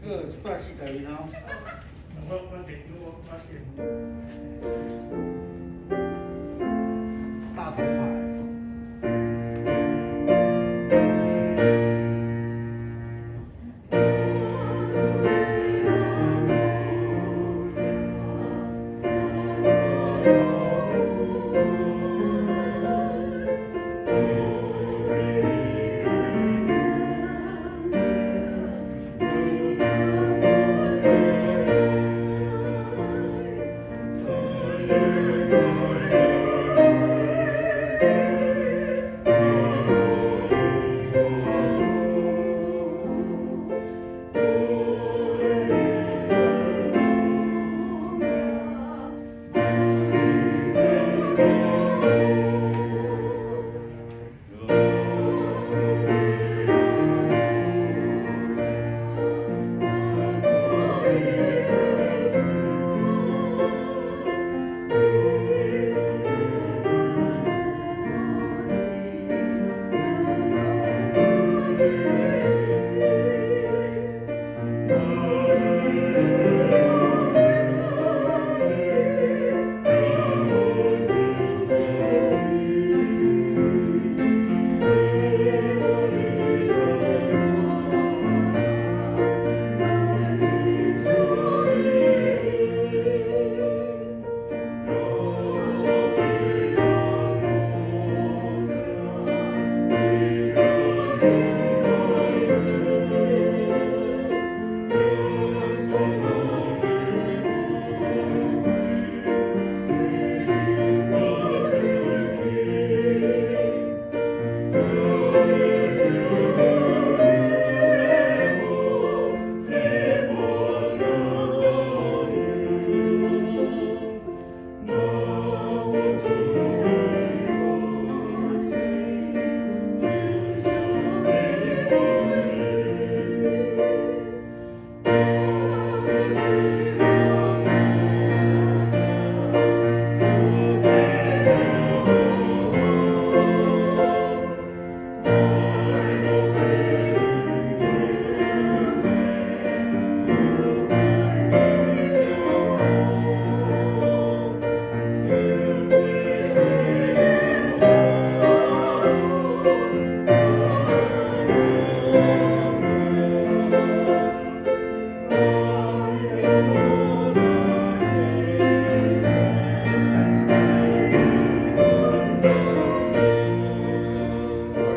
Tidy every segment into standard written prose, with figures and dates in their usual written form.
好，142吼。我订我我订。大铜牌。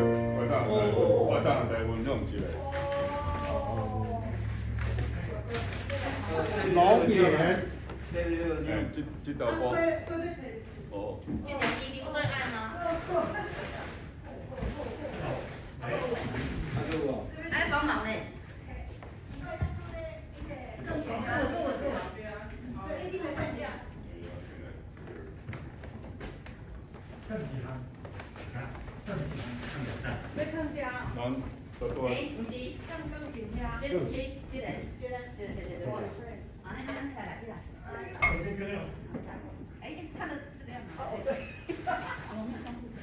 我等台灣弄一個。龍眼。對對對，這這道歌。哦。這條一定最愛嗎？啊，對無？愛幫忙呢。夠夠夠。欸，毋是，這毋是，這個，這個，這個，這個，啊，那那來來來。欸，他的這個要拿。哦，對。怎麼沒有穿褲子？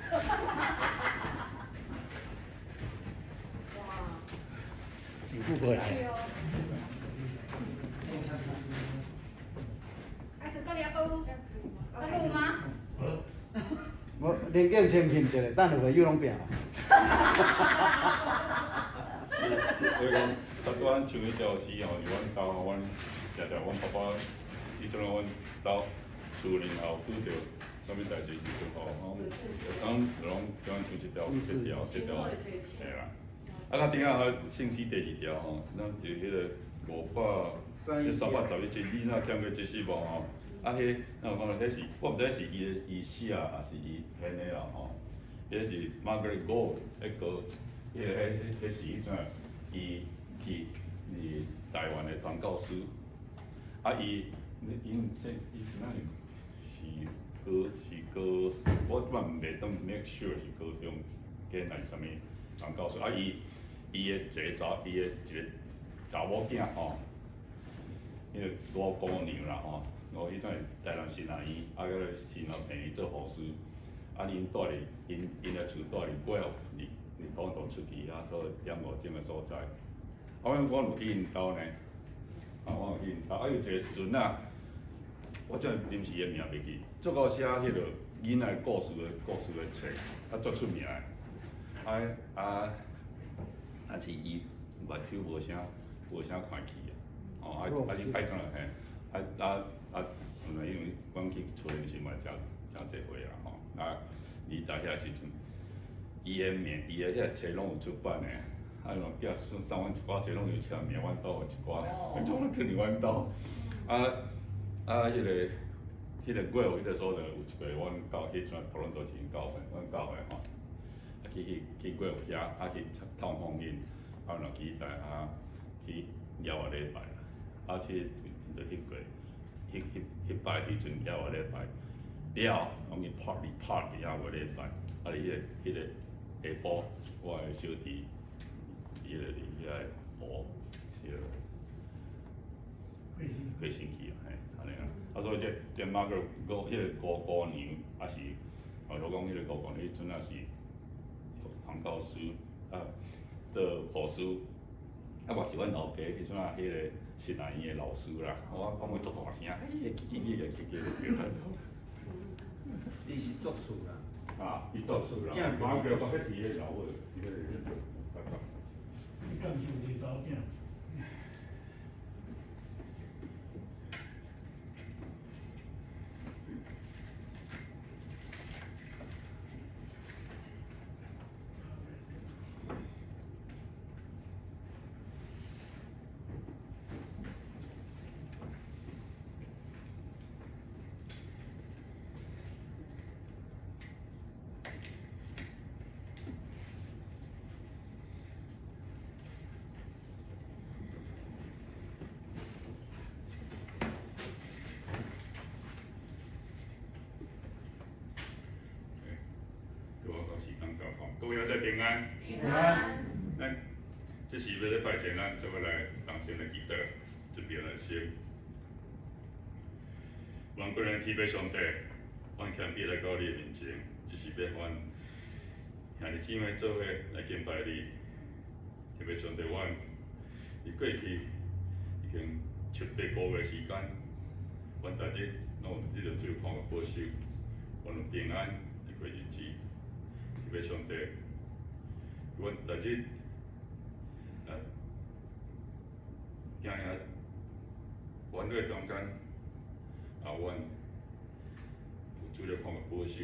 哇。政府過來。還是夠了夠？夠嗎？無，林建先翕一下，等下會友攏拼。所以講，頭拄仔唱彼條詩吼，是阮兜阮常常阮爸爸，彼陣阮兜厝裡頭拄著啥物代誌時陣吼，就當就攏喜歡唱這條、這條、這條，嘿啦。啊，較頂下彼聖詩第二條吼，咱就彼個500、311節，你若欠過這詩無吼？啊，彼，咱有講彼是，我毋知是伊的伊寫抑是伊編的啦吼。彼是 Margaret Gould 彼個，彼個彼彼是彼陣伊去佇台灣的傳教士，啊伊，伊這伊是哪是是高是高，我這擺袂當 make sure 是高中間還是啥物傳教士，啊伊伊的一個查伊的一個查某囝吼，彼個五姑娘啦吼，我彼陣是台南新亞院，啊閣咧新亞病院做護士，啊𪜶住佇𪜶𪜶的厝住佇 Guelph 佇佇土土出去遐做點五鐘的所在，啊阮我有去𪜶兜呢，啊，我有去𪜶兜，啊有一个孙仔，我真临时的名袂记，足够写彼个囡仔故事的册，啊足出名的，啊啊，但是伊目睭無啥看去啊，哦啊啊伊歹講啦嘿，啊啊啊，因為阮去厝的時嘛誠誠濟歲啊吼，啊，伊在遐時陣，伊的名，伊的彼個冊攏有出版的，啊，伊囝送送阮一寡冊攏有簽名，阮兜有一寡，總攏囥佇阮兜，啊啊，彼個月彼個所在有一個阮教彼陣討論多錢教會，阮教會吼，啊去去月遐，啊去探訪𪜶，啊若去在啊去邀我禮拜啦，啊去就去過，彼彼擺時陣邀我禮拜，了攏去 party party 遐過禮拜，啊佇彼個下晡，我的小弟伊就佇遐湖，是過身去啊，嘿，按呢啊，啊所以這馬個五彼個五姑娘，也是，啊，我講彼個五姑娘彼陣也是傳教士啊，做護士，啊嘛是阮老爸彼陣啊，彼個神學院的老師啦，我講話足大聲，嘿，叽叽叽叽叽叽。伊是作事啦。啊，伊作事啦，馬個講彼是伊的老母，伊個。你敢是有一個查某囝？對我講時間到吼，各位好，平安。平安。咱這是欲禮拜前，咱做伙來同心來祈禱，準備來心。阮個人天父上帝，阮謙卑來到你的面前，這是欲阮兄弟姊妹做伙來敬拜你。天父上帝，阮佇過去已經七八個月時間，阮逐日攏有得著主看顧保守，阮有平安來過日子。天父上帝，阮逐日啊，行行煩惱中間，啊，阮有主咧看顧保守，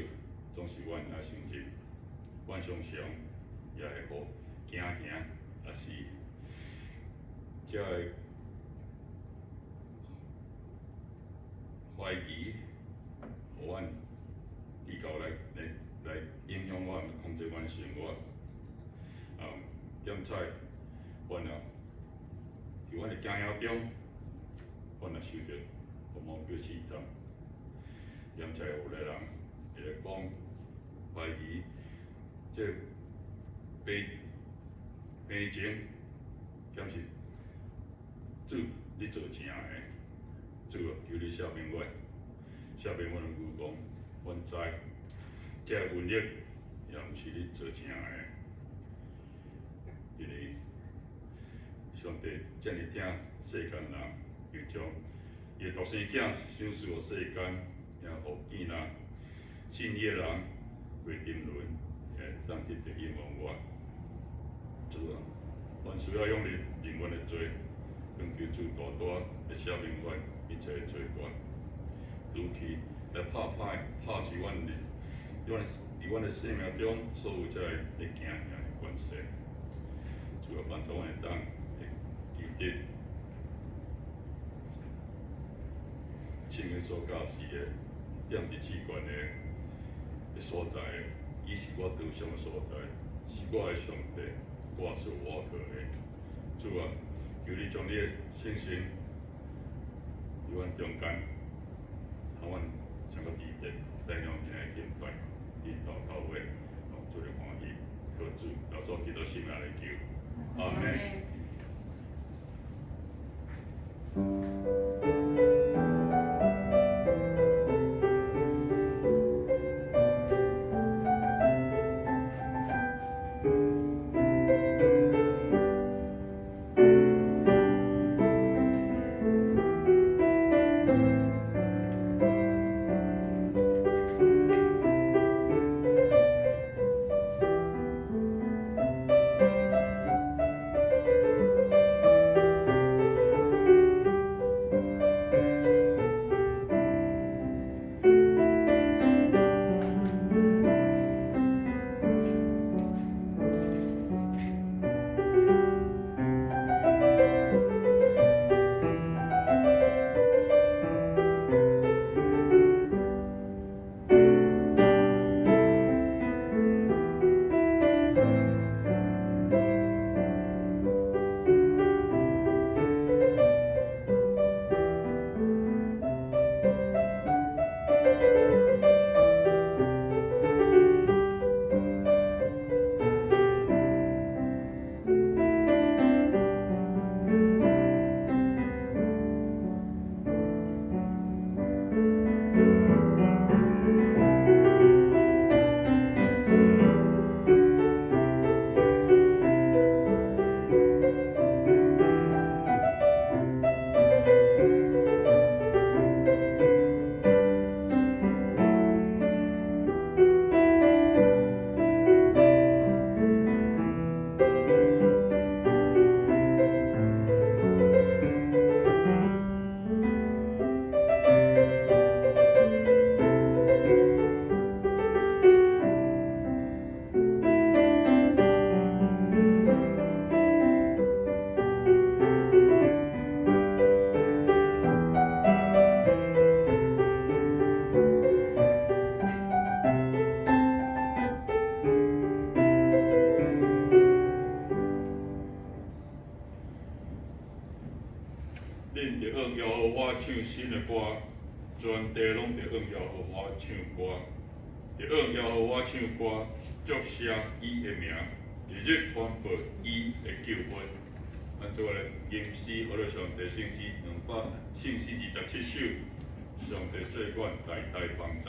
總是阮也承認，阮常常也會予驚嚇，抑是才會懷疑，予阮比較來影響阮，控制阮生活。啊，點彩，阮啊，佇阮的驚嚇中，阮也受著魔鬼試探。點彩有的人會來講懷疑，這病情，敢是主你造成的？主啊，求你赦免阮，赦免阮的愚妄，阮知這個瘟疫也毋是你造成的，因為上帝遮爾疼世間人，又將伊的獨生子賞賜予世間，也予見人信伊的人袂沉淪，會當得著永活。主啊，阮需要用你認阮的罪，懇求主大大來赦免阮一切的罪過，除去來拍歹拍除阮的。佇阮的生命中，所有這个咧驚嚇的關係，主啊，幫助阮會當會記得聖經所教示的，踮佇至懸的所在，伊是我逃生的所在，是我的上帝，我所倚靠的。主啊，求你將你的聖神佇阮中間，予阮上閣記得，帶領阮來敬拜。頭到尾，主的歡喜，靠主耶穌基督聖名來求，阿們。唱新的歌，全地攏伫向耶和華唱歌，伫向耶和華唱歌，祝謝伊的名，日日傳報伊的救恩。咱做來吟詩，予做上帝聖詩兩百聖詩27首，上帝做阮代代幫贊。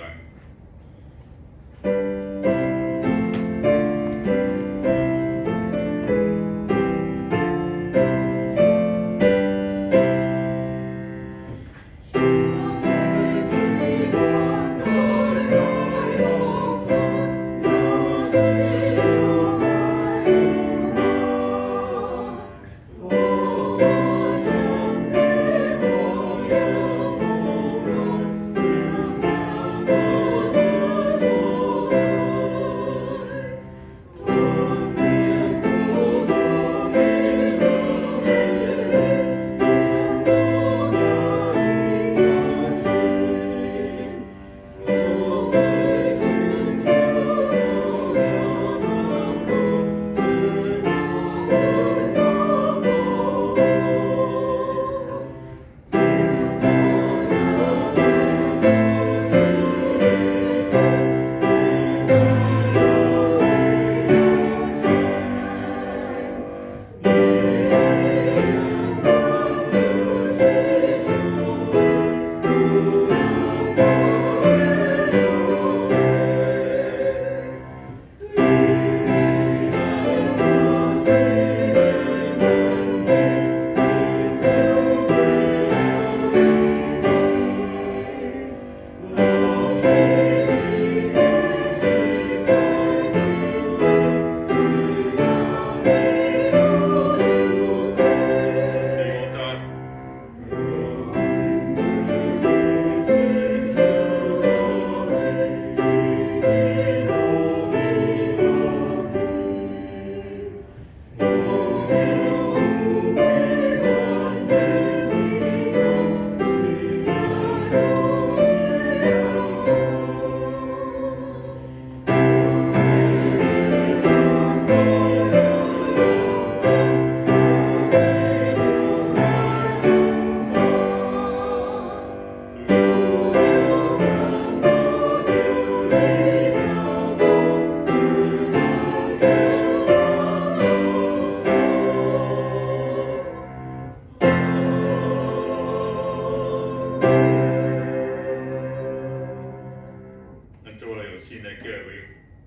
咱做來用新的誡命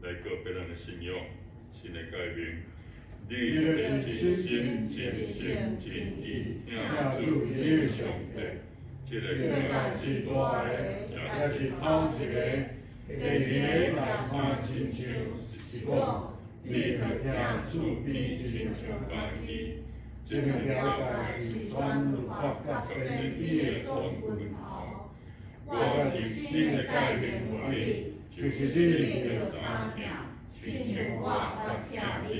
來告別咱的信仰，新的誡命，你欲盡心、盡性、盡意疼主你的上帝。這个這個是大的，也是頭一个。第二个共相親像是講，你欲疼厝邊親像家己。這兩條誡是全律法佮先知的總歸頭。我用新的誡命予你，就是你著相疼，親像我捌疼你。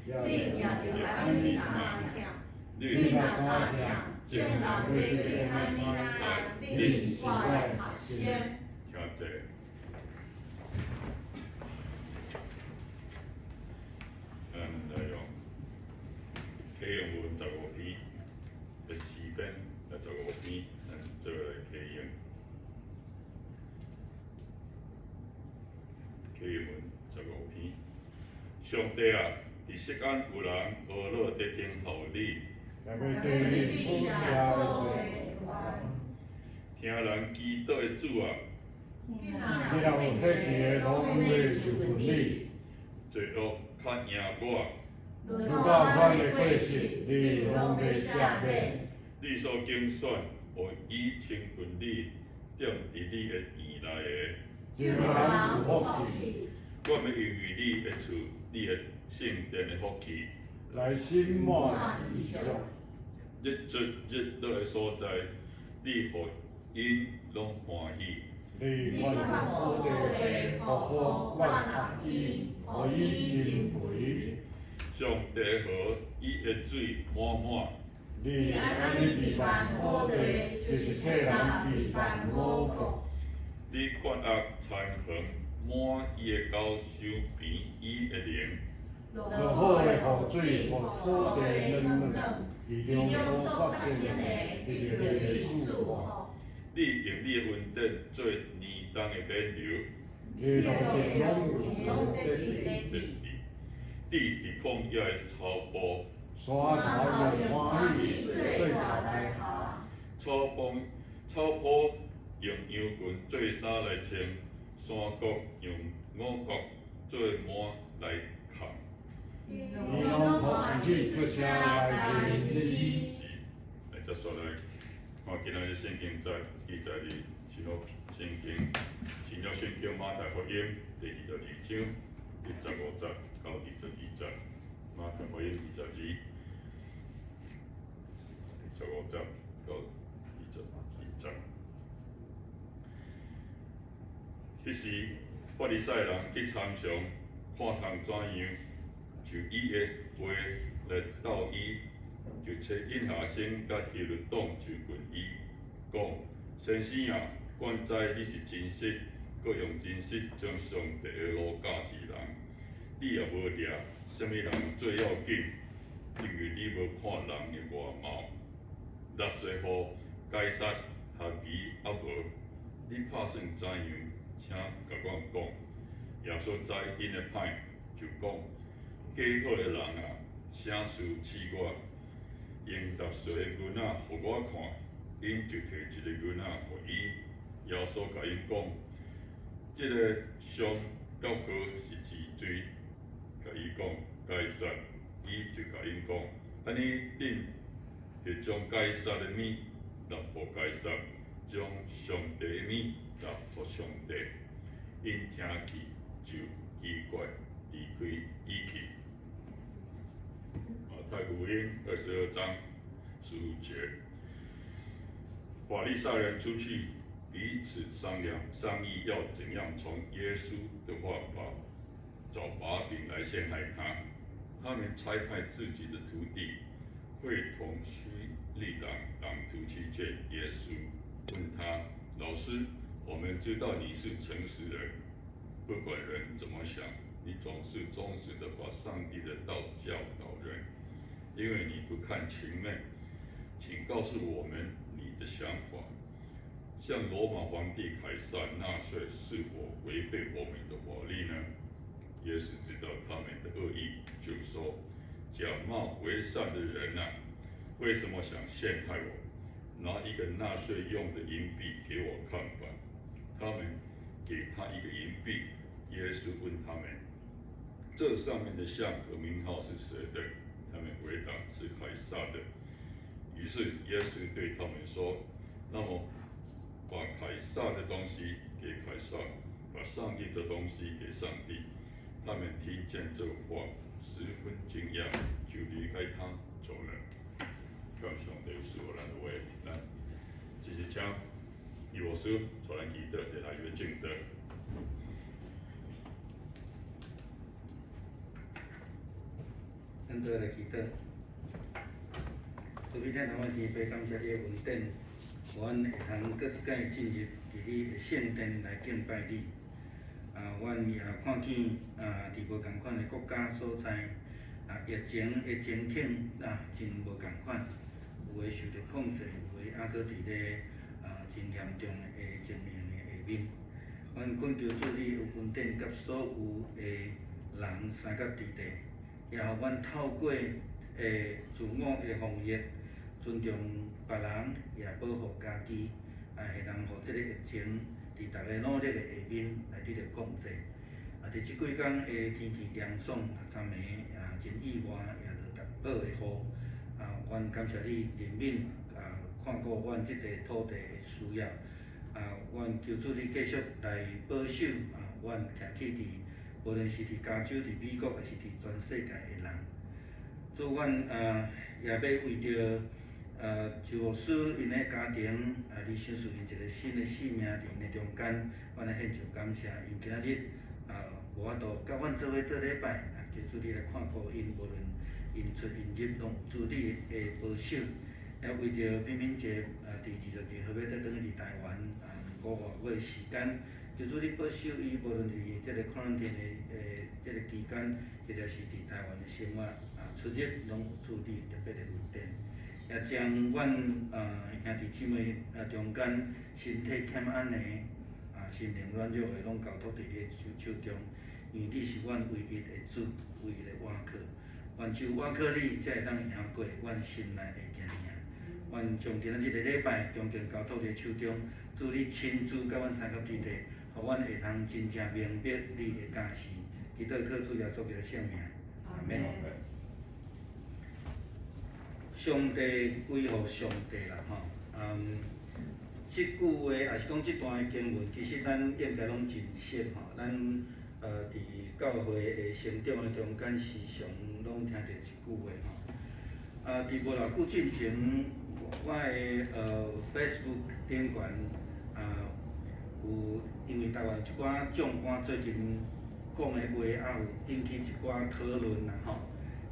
你也著按呢相疼，你若相疼，眾人欲按呢知，恁是我的學生。聽這。咱來用啟用文十五篇的詩篇來十五篇，咱做來啟用。啟用文十五篇，上帝啊，佇錫安有人呵咾佇等候你，若欲對你所寫的誓，聽人祈禱的主啊，你若有體貼的，攏欲就近你。罪惡較贏我，論到阮的過失，你攏欲赦免。你所揀選，予伊親近你，踮佇你的殿內的。這種人有福氣，我欲因為你的厝，你的聖殿的福氣，來心滿意足。日出日落的所在，你予𪜶攏歡喜。你發土地復活阮合伊，予伊真肥。上帝河伊的水滿滿，你按呢備辦土地，就是替人備辦五穀。你灌壓田園，滿伊的溝，收平伊的靈。落好的雨水，予土地軟軟，其中所發生的，必著你賜福。你用你的恩典做年冬的冕旒，你路径拢有得得治。治伫曠野的草埔，山頭用歡喜做頭的，草埔草埔用羊群做衫來穿，山谷用五穀做幔來囥。伊攏歡喜出聲來吟詩。是，來接續來看今仔日聖經載記載佇新約聖經新約聖經馬太福音第22章第15節到22節，馬太福音二十二、十五節到22節。彼時，法利賽人去參詳，看通怎樣，就伊的話來鬥伊，就差印學生佮希律黨就問伊，講：先生啊，阮知你是真實，閣用真實將上帝的路教示人，你也無掠啥物人做要緊，因為你無看人的外貌。納稅戶該撒合宜抑無？你拍算怎樣？請共阮講。耶穌知𪜶的歹，就講：計好的人啊，啥事試我？用納稅的銀仔予我看，𪜶就提一个銀仔予伊。耶穌共𪜶講：這个像佮號是幾罪？共伊講該撒，伊就共𪜶講：按呢，恁就將該撒的物納予該撒，將上帝的物納予上帝。𪜶聽去就奇怪，離開伊去。馬太福音22章15節，法利賽人出去彼此商量，商議要怎樣從耶穌的話把找把柄來陷害他。他們差派自己的徒弟，會同希律黨黨徒去見耶穌，問他：老師，我們知道你是誠實人，不管人怎麼想，你總是忠實的把上帝的道教導人，因為你不看情面。請告訴我們你的想法，向羅馬皇帝凱撒納稅是否違背我們的法律呢？耶穌知道他們的惡意，就說：假冒為善的人啊，為什麼想陷害我？拿一個納稅用的銀幣給我看吧。他們給他一個銀幣。耶穌問他們：這上面的像和名號是誰的？他們回答：是凱撒的。於是耶穌對他們說：那麼，把凱撒的東西給凱撒，把上帝的東西給上帝。他們聽見這話，十分驚訝，就離開他走了。感謝上帝賜予咱的話，咱繼續請伊牧師帶咱祈禱，來來證道。咱做來祈禱。慈悲天父的天父，感謝你的恩典，予阮會通閣一擺進入佇你的聖殿來敬拜你。啊，阮也看見啊，佇無仝款的國家所在，啊，疫情的情景啊，真無仝款，有的受著控制，有的猶閣佇咧啊，真嚴重的情形的下面。阮懇求主你有恩典，佮所有的人相佮佇地，也予阮透過自我的防疫，尊重別人，也保護家己，啊，會通予這个疫情佇逐个努力的下面來得著控制。啊，佇這幾工的天氣涼爽，啊，昨暝也真意外，也落淡薄的雨。啊，阮感謝你憐憫啊，看顧阮這塊土地的需要。啊，阮求主你繼續來保守啊，阮徛起佇，無論是佇加州、佇美國，抑是佇全世界的人。主，阮啊，也欲為著啊，周牧師𪜶的家庭，啊，你賞賜𪜶一个新的生命佇𪜶的中間，阮來獻上感謝。𪜶今仔日啊，無法度佮阮做伙做禮拜，啊，求主你來看顧𪜶，無論𪜶出𪜶入，攏有主你的保守。也為著敏敏姐啊，佇22號欲倒轉去佇台灣啊，兩個外月的時間，求主你保守伊，無論佇這个 quarantine 的這个期間，或者是佇台灣的生活啊，出入，攏有主你特別的恩典。也將阮兄弟姊妹中間身體欠安的，心靈軟弱的，攏交託佇你的手中，因為你是阮唯一的主，唯一的倚靠。願只有倚靠你，才會當贏過阮心內的驚惶。願將今仔日這個禮拜，恭敬交託佇手中，主你親自佮阮相佮佇咧，予阮會通真正明白你的教示。祈禱靠主耶穌基督聖名，阿門。上帝歸予上帝啦，吼。這句話，抑是講這段的經文，其實咱應該攏真熟吼。咱佇教會的成長的中間，時常攏聽著這句話吼。佇無偌久進前，我的Facebook 頂懸有因為台灣一寡將官最近講的話，也有引起一寡討論啦吼。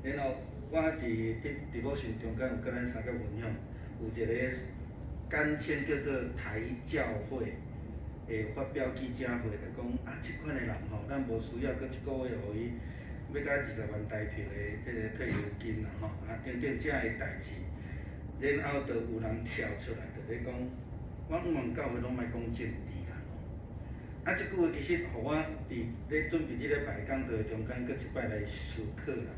然後我佇某信中間有佮咱相佮分享，有一個簡稱叫做台教會的發表記者會，就講啊，這款的人吼，咱無需要閣一個月予伊欲共20萬台票的這個退休金啦吼，等等這的代誌。然後就有人跳出來，就咧講，我向望教會攏莫講政治啦吼。這句話其實予我佇咧準備這禮拜講道的中間，閣一擺來思考啦。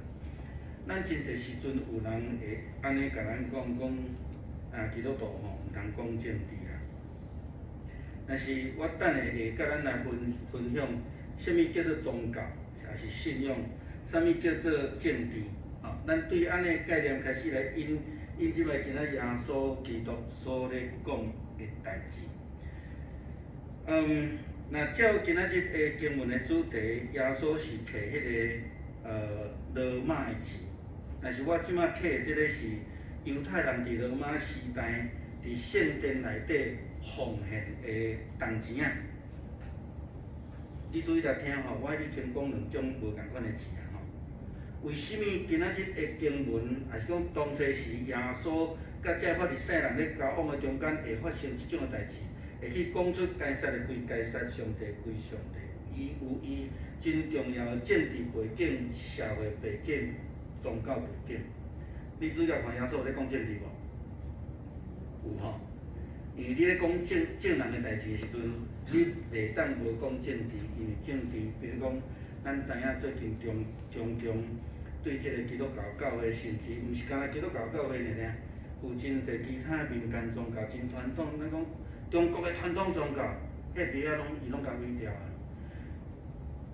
咱真濟時陣有人會按呢共咱講講，基督徒吼毋通講政治啦。但是我等下會佮咱來分享，啥物叫做宗教，抑是信仰，啥物叫做政治，吼，咱對按呢概念開始來引入來今仔耶穌基督所咧講的代誌。若照今仔日的經文的主題，耶穌是提彼個羅馬的錢，但是我這馬提的這個是猶太人佇羅馬時代佇聖殿內底奉獻的銅錢仔。你注意來聽吼，我已經講兩種無仝款的錢啊吼。為啥物今仔日的經文，抑是講當初時耶穌佮這法利賽人咧交往的中間會發生這種的代誌，會去講出該撒的歸該撒，上帝歸上帝，伊有伊真重要的政治背景、社會背景、宗教背景。你注意來看，耶穌有咧講政治無？有吼。因為你咧講眾人的代誌的時陣，你袂當無講政治，因為政治，比如講，咱知影最近中共對這個基督教教會，甚至毋是干焦基督教教會爾爾，有真濟其他民間宗教真傳統，咱講中國的傳統宗教，彼邊仔攏伊攏共毀掉啊。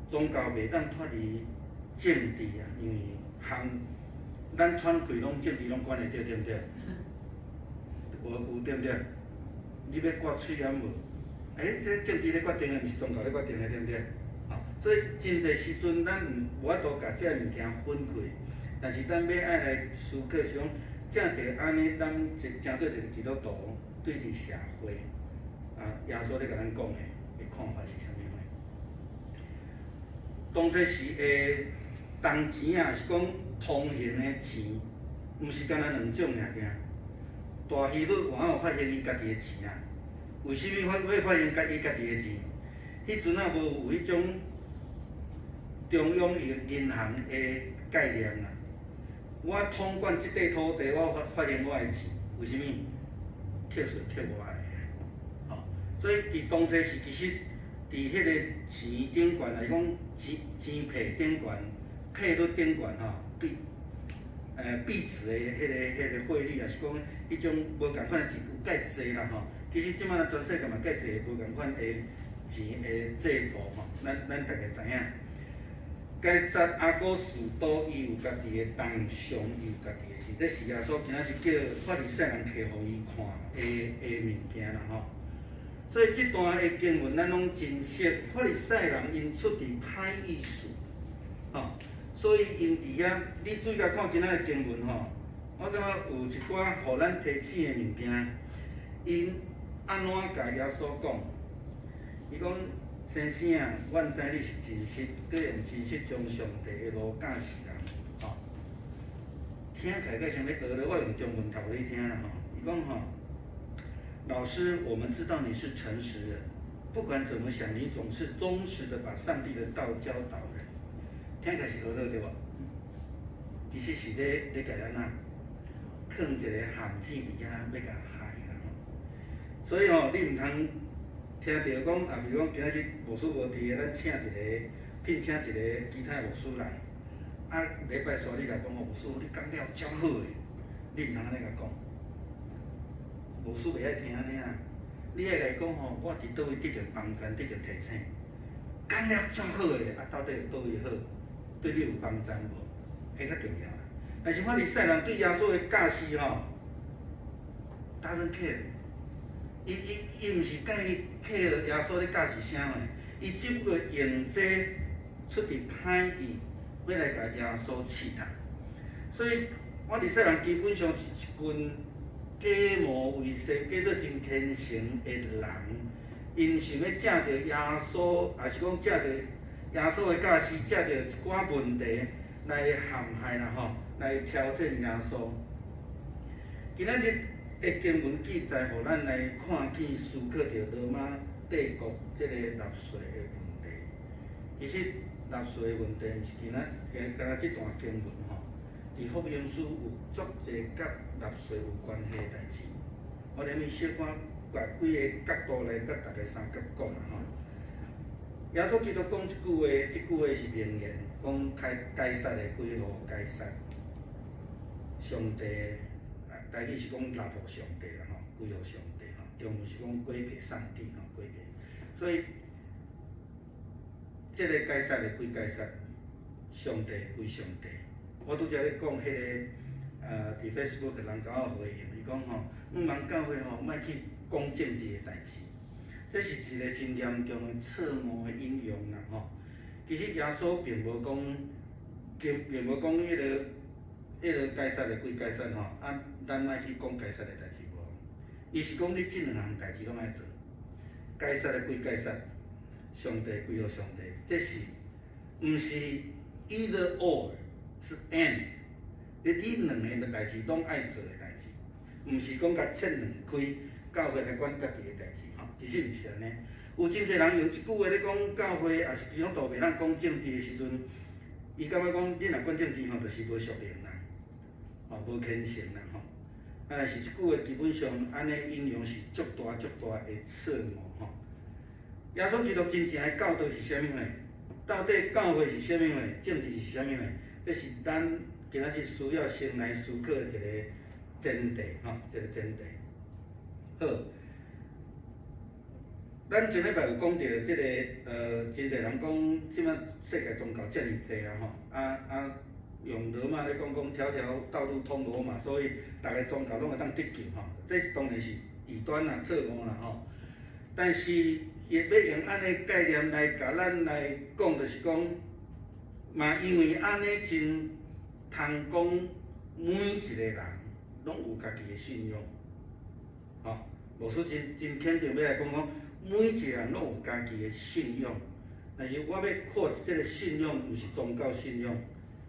宗教袂當脫離政治啊，因為項咱喘氣攏政治攏管會著，對毋對？無有對毋對？你欲割喙罨無？這政治咧決定的，毋是宗教咧決定的，對毋對？所以真濟時陣，咱毋無法度共這个物件分開。但是咱欲愛來思考是講，正著按呢，咱一成做一個基督徒，對佇社會，耶穌咧共咱講的看法是啥物貨？當初時的銅錢啊，是講通行的錢，毋是干焦兩種爾爾。大希律王有發現伊家己的錢啊？為啥物發現伊家己的錢？彼陣仔無有彼種中央銀行的概念啦。我統管這塊土地，我發現我的錢，為啥物？課稅課我的，吼。所以佇當初時，其實佇彼個錢頂懸來講，錢幣頂懸、匯率頂懸吼，幣值的彼個匯率，抑是講彼種無仝款的錢有蓋濟啦吼。其實這馬全世界嘛蓋濟無仝款的錢的制度吼，咱逐家知影。該撒亞古斯都伊有家己的銅像，伊有家己的錢，這是耶穌今仔日叫法利賽人提予伊看的物件啦吼。所以這段的經文咱攏真熟，法利賽人𪜶出佇歹意思，吼，所以𪜶佇遐，你注意共看今仔的經文吼，我感覺有一寡予咱提醒的物件，𪜶按怎共耶穌講？伊講：先生啊，阮知你是真實，閣用真實將上帝的路教示人，吼。聽起來閣像咧學咧，我用中文讀予你聽啦吼。伊講吼，老師，我們知道你是誠實人，不管怎麼想，你總是忠實的把上帝的道教導人。聽起來是學咧對無？其實是咧共按怎？囥一個陷阱佇遐，欲共害啦吼。所以吼，你毋通聽著講啊，比如講今仔日牧師無佇，咱請一個聘請一個其他牧師來，啊，禮拜煞你來講吼，牧師你講了足好的，你毋通按呢共講，牧師袂愛聽按呢啊。你愛來講吼，我佇佗位得著幫贊，得著提醒，講了足好的，啊，到底有佗位好？對你有幫贊無？彼較重要啦。但是法利賽人對耶穌的教示吼，doesn't care。伊伊伊毋是佮意 care 耶穌咧教示啥物，伊只不過用這出佇歹意，欲來共耶穌試探。所以法利賽人基本上是一群假冒偽善、假做真虔誠的人，𪜶想欲藉著耶穌，抑是講藉著耶穌的教示，藉著一寡問題來陷害啦吼，來挑戰耶穌。今仔日的經文記載，予咱來看見思考著羅馬帝國這個納稅的問題。其實納稅的問題，毋是今仔日敢若這段經文吼，佇福音書有足濟佮納稅有關係的代誌。我連面小可共幾个角度來佮大家相佮講啦吼。耶穌基督講一句話，這句話是名言，講該該撒的歸予該撒，上帝，台語是講納予上帝啦吼，歸予上帝吼，中文是講歸給上帝吼，歸給。所以，這个該撒的歸該撒，上帝歸上帝。我拄才咧講彼个，佇 Facebook 人共我回應，伊講吼，毋茫教會吼，莫去講政治的代誌，這是一个真嚴重的錯誤的引用啦吼。其實耶穌並無講，並無講彼个該撒的歸該撒吼，啊，咱莫去講該撒的代誌無。伊是講你這兩項代誌攏愛做，該撒的歸該撒，上帝歸予上帝，這是毋是 either or，是 and。你兩个代誌攏愛做的代誌，毋是講共切兩開，教會來管家己的代誌吼，其實毋是按呢。有真濟人用這句話咧講教會，抑是基督徒袂當講政治的時陣，伊感覺講你若管政治吼，就是無屬靈啦，吼無虔誠啦吼。啊，但是這句話基本上按呢引用是足大足大的錯誤吼。耶穌基督真正的教導是啥物貨？到底教會是啥物貨？政治是啥物貨？這是咱今仔日需要先來思考的一個前提吼，一個前提。好，咱前禮拜有講著這個，真濟人講，這擺世界宗教遮爾濟啊吼，啊啊，用羅馬咧講講，條條道路通羅馬，所以逐个宗教攏會當得救吼，這當然是異端啦、錯誤啦吼。但是，伊欲用按呢概念來共咱來講，就是講，嘛因為按呢真通講，每一個人攏有家己的信仰，吼，牧師真真肯定欲來講講，每一個人攏有家己的信仰，但是我欲看這个信仰，毋是宗教信仰，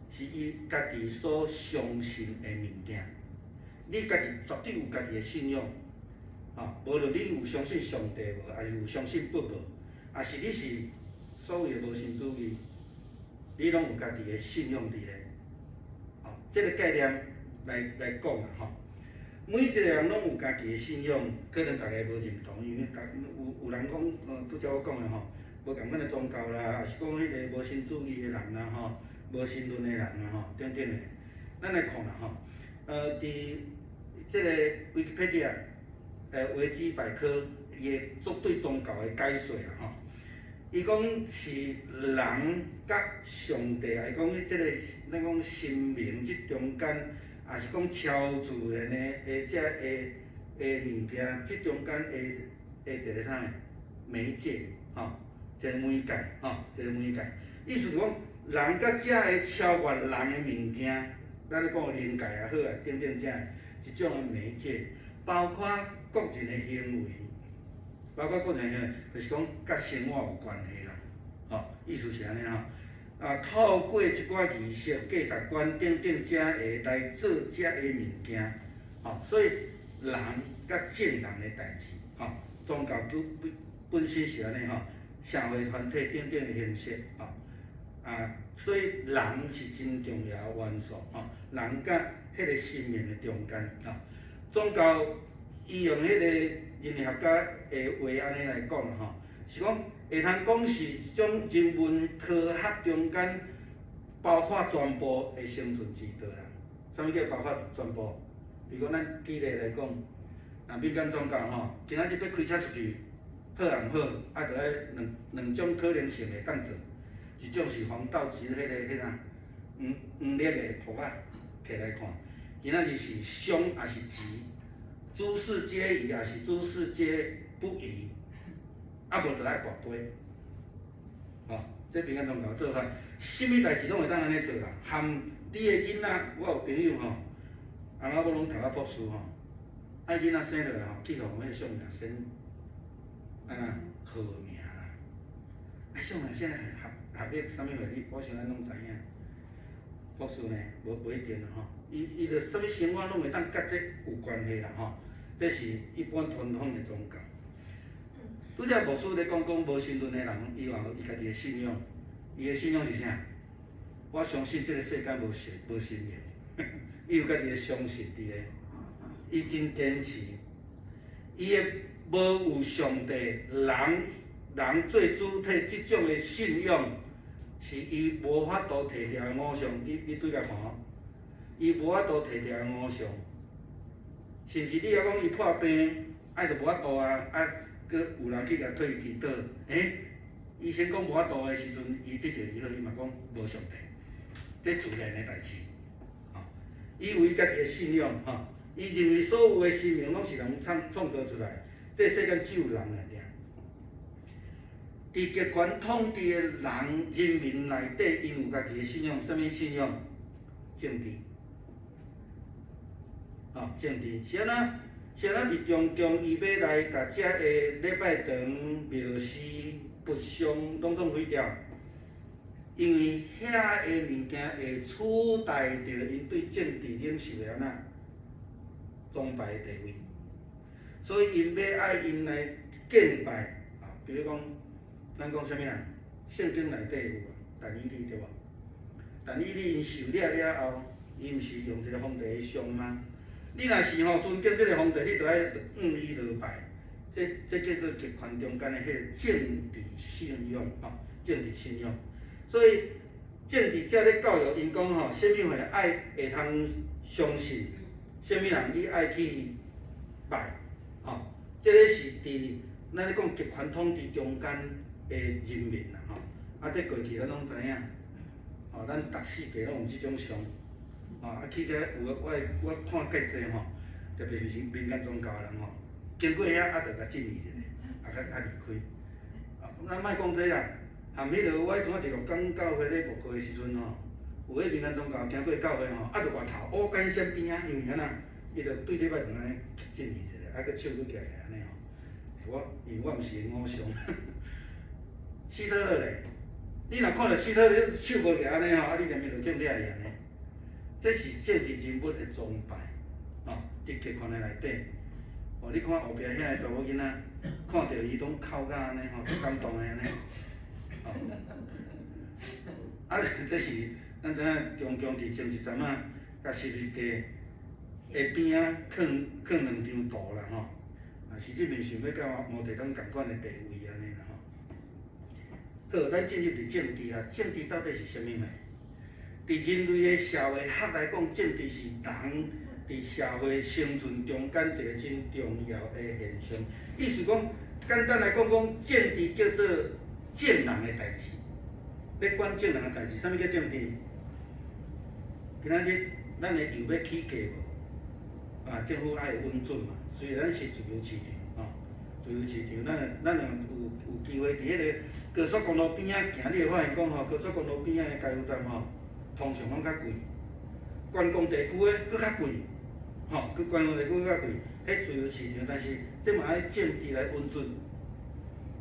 是伊家己所相信的物件。你家己絕對有家己的信仰，吼，無論你有相信上帝無，抑是有相信佛無，抑是你是所謂的無神主義，你攏有家己的信仰佇咧。吼，這个概念來來講啦，吼，每一個人攏有家己的信仰，可能逐家無認同，因為有人講，拄才我講的吼，無仝款的宗教啦，抑是講彼个無神主義的人啦，吼，無神論的人啦，吼，等等的，咱來看啦，吼，佇這个 Wikipedia，維基百科，伊會做對宗教的解說啦，吼，伊講是人佮上帝，抑是講這个咱講神明這中間，抑是講超自然的這的物件，這中間的一个啥物媒介，吼，一个媒介，吼，一个媒介。意思是講，人佮這个超越人的物件，咱咧講靈界也好啊，等等這个一種的媒介，包括個人的行為，包括個人行為，就是講佮生活有關係啦，吼，意思是按呢吼。啊，透過一寡儀式、價值觀等等這个來做這个物件，吼，所以人佮眾人的代誌，吼，宗教本身是按呢吼，社會團體等等的形式，吼，啊，所以人是真重要的元素，吼，人佮彼個神明的中間啊。宗教伊用彼個人類學家的話按呢來講吼，是講會通講是種人文科學中間包括全部的生存之道啦。啥物叫包括全部？比如講咱舉例來講，若民間宗教吼，今仔日欲開車出去，好毋好？啊，著愛兩種可能性會當做，一種是黃道吉彼個彼啥黃黃曆的簿仔摕來看，今仔日是凶抑是吉？諸事皆宜，抑是諸事皆不宜？啊，無就愛跋杯。吼，這民間宗教做法，啥物代誌攏會當按呢做啦。含你的囡仔，我有朋友吼，翁仔某攏讀啊博士吼，啊囡仔生落來吼，去予彼個相命先按怎號名啦。啊，相命仙學學歷啥物貨？你我想咱攏知影。博士呢，無一定啦吼。伊就啥物生活攏會當佮這有關係啦吼。這是一般傳統的宗教。拄才牧師咧講講無神論的人，伊嘛有伊家己的信仰，伊的信仰是啥？我相信這個世間無神無神明，伊有家己的相信佇咧，伊真堅持，伊的無有上帝，人人做主體這種的信仰，是伊無法度提掉的偶像。你注意共看吼，伊無法度提掉的偶像，甚至你若講伊破病，愛就無法度啊，啊，閣有人去共替伊祈禱，欸，醫生講無法度的時陣，伊得著醫好，伊嘛講無上帝，這自然的代誌，吼，伊有伊家己的信仰，吼，伊認為所有的神明攏是人創造出來，這世間只有人爾爾。佇極權統治的人人民內底，𪜶有家己的信仰，啥物信仰？政治，吼，政治是按怎？是按怎佇中共伊欲來共遮的禮拜堂、廟寺、佛像攏總毀掉，因為遐的物件會取代著𪜶對政治領袖的按怎崇拜的地位，所以𪜶欲愛𪜶來敬拜啊，比如講，咱講啥物人？聖經內底有啊，但以理對無？但以理𪜶受掠了後，伊毋是用一個皇帝的像嗎？你若是吼尊敬這個皇帝，你就愛向伊落拜，這叫做極權中間的彼個政治信仰吼，政治信仰。所以政治者咧教育𪜶講吼，啥物貨愛會通相信，啥物人你愛去拜，吼，這個是佇咱咧講極權統治中間的人民啦吼。啊，這過去咱攏知影，吼，咱逐四界攏有這種像。啊，去遮有我看較濟吼，特別是民間宗教的人吼，經過遐啊，就共敬伊一下，啊，較較離開。啊，咱莫講這啦，含彼落我彼陣仔佇鹿港教會咧牧會的時陣吼，有彼民間宗教經過教會吼，啊，就外頭烏干閃邊仔，因為按怎，伊就對禮拜堂按呢敬伊一下，啊，閣手閣舉起來按呢吼。我因為我毋是𪜶偶像。希特勒咧，你若看著希特勒手無舉按呢吼，啊，你連面就敬掠伊按呢。這是政治人物的崇拜，吼，佇極權的內底，哦，你看後壁遐个查某囡仔，看著伊攏哭甲按呢吼，足感動的按呢，吼，啊，這是咱知影中共佇前一陣仔，共十字架的邊仔囥囥兩張圖啦吼，啊，實質面想欲佮毛澤東仝款的地位按呢啦吼。好，咱進入佇政治啊，政治到底是啥物物？佇人類的社會學來講，政治是人佇社會生存中間一個真重要的現象。意思講，簡單來講，講政治叫做眾人的代誌。咧管眾人的代誌，啥物叫政治？今仔日咱的油欲起價無？啊，政府愛允准嘛。雖然是自由市場，吼，自由市場，咱若有機會佇彼个高速公路邊仔行，你會發現講吼，高速公路邊仔的加油站吼，通常攏較貴，觀光地區的閣較貴，吼，閣觀光地區閣較貴。彼自由市場，但是這嘛愛政治來允准，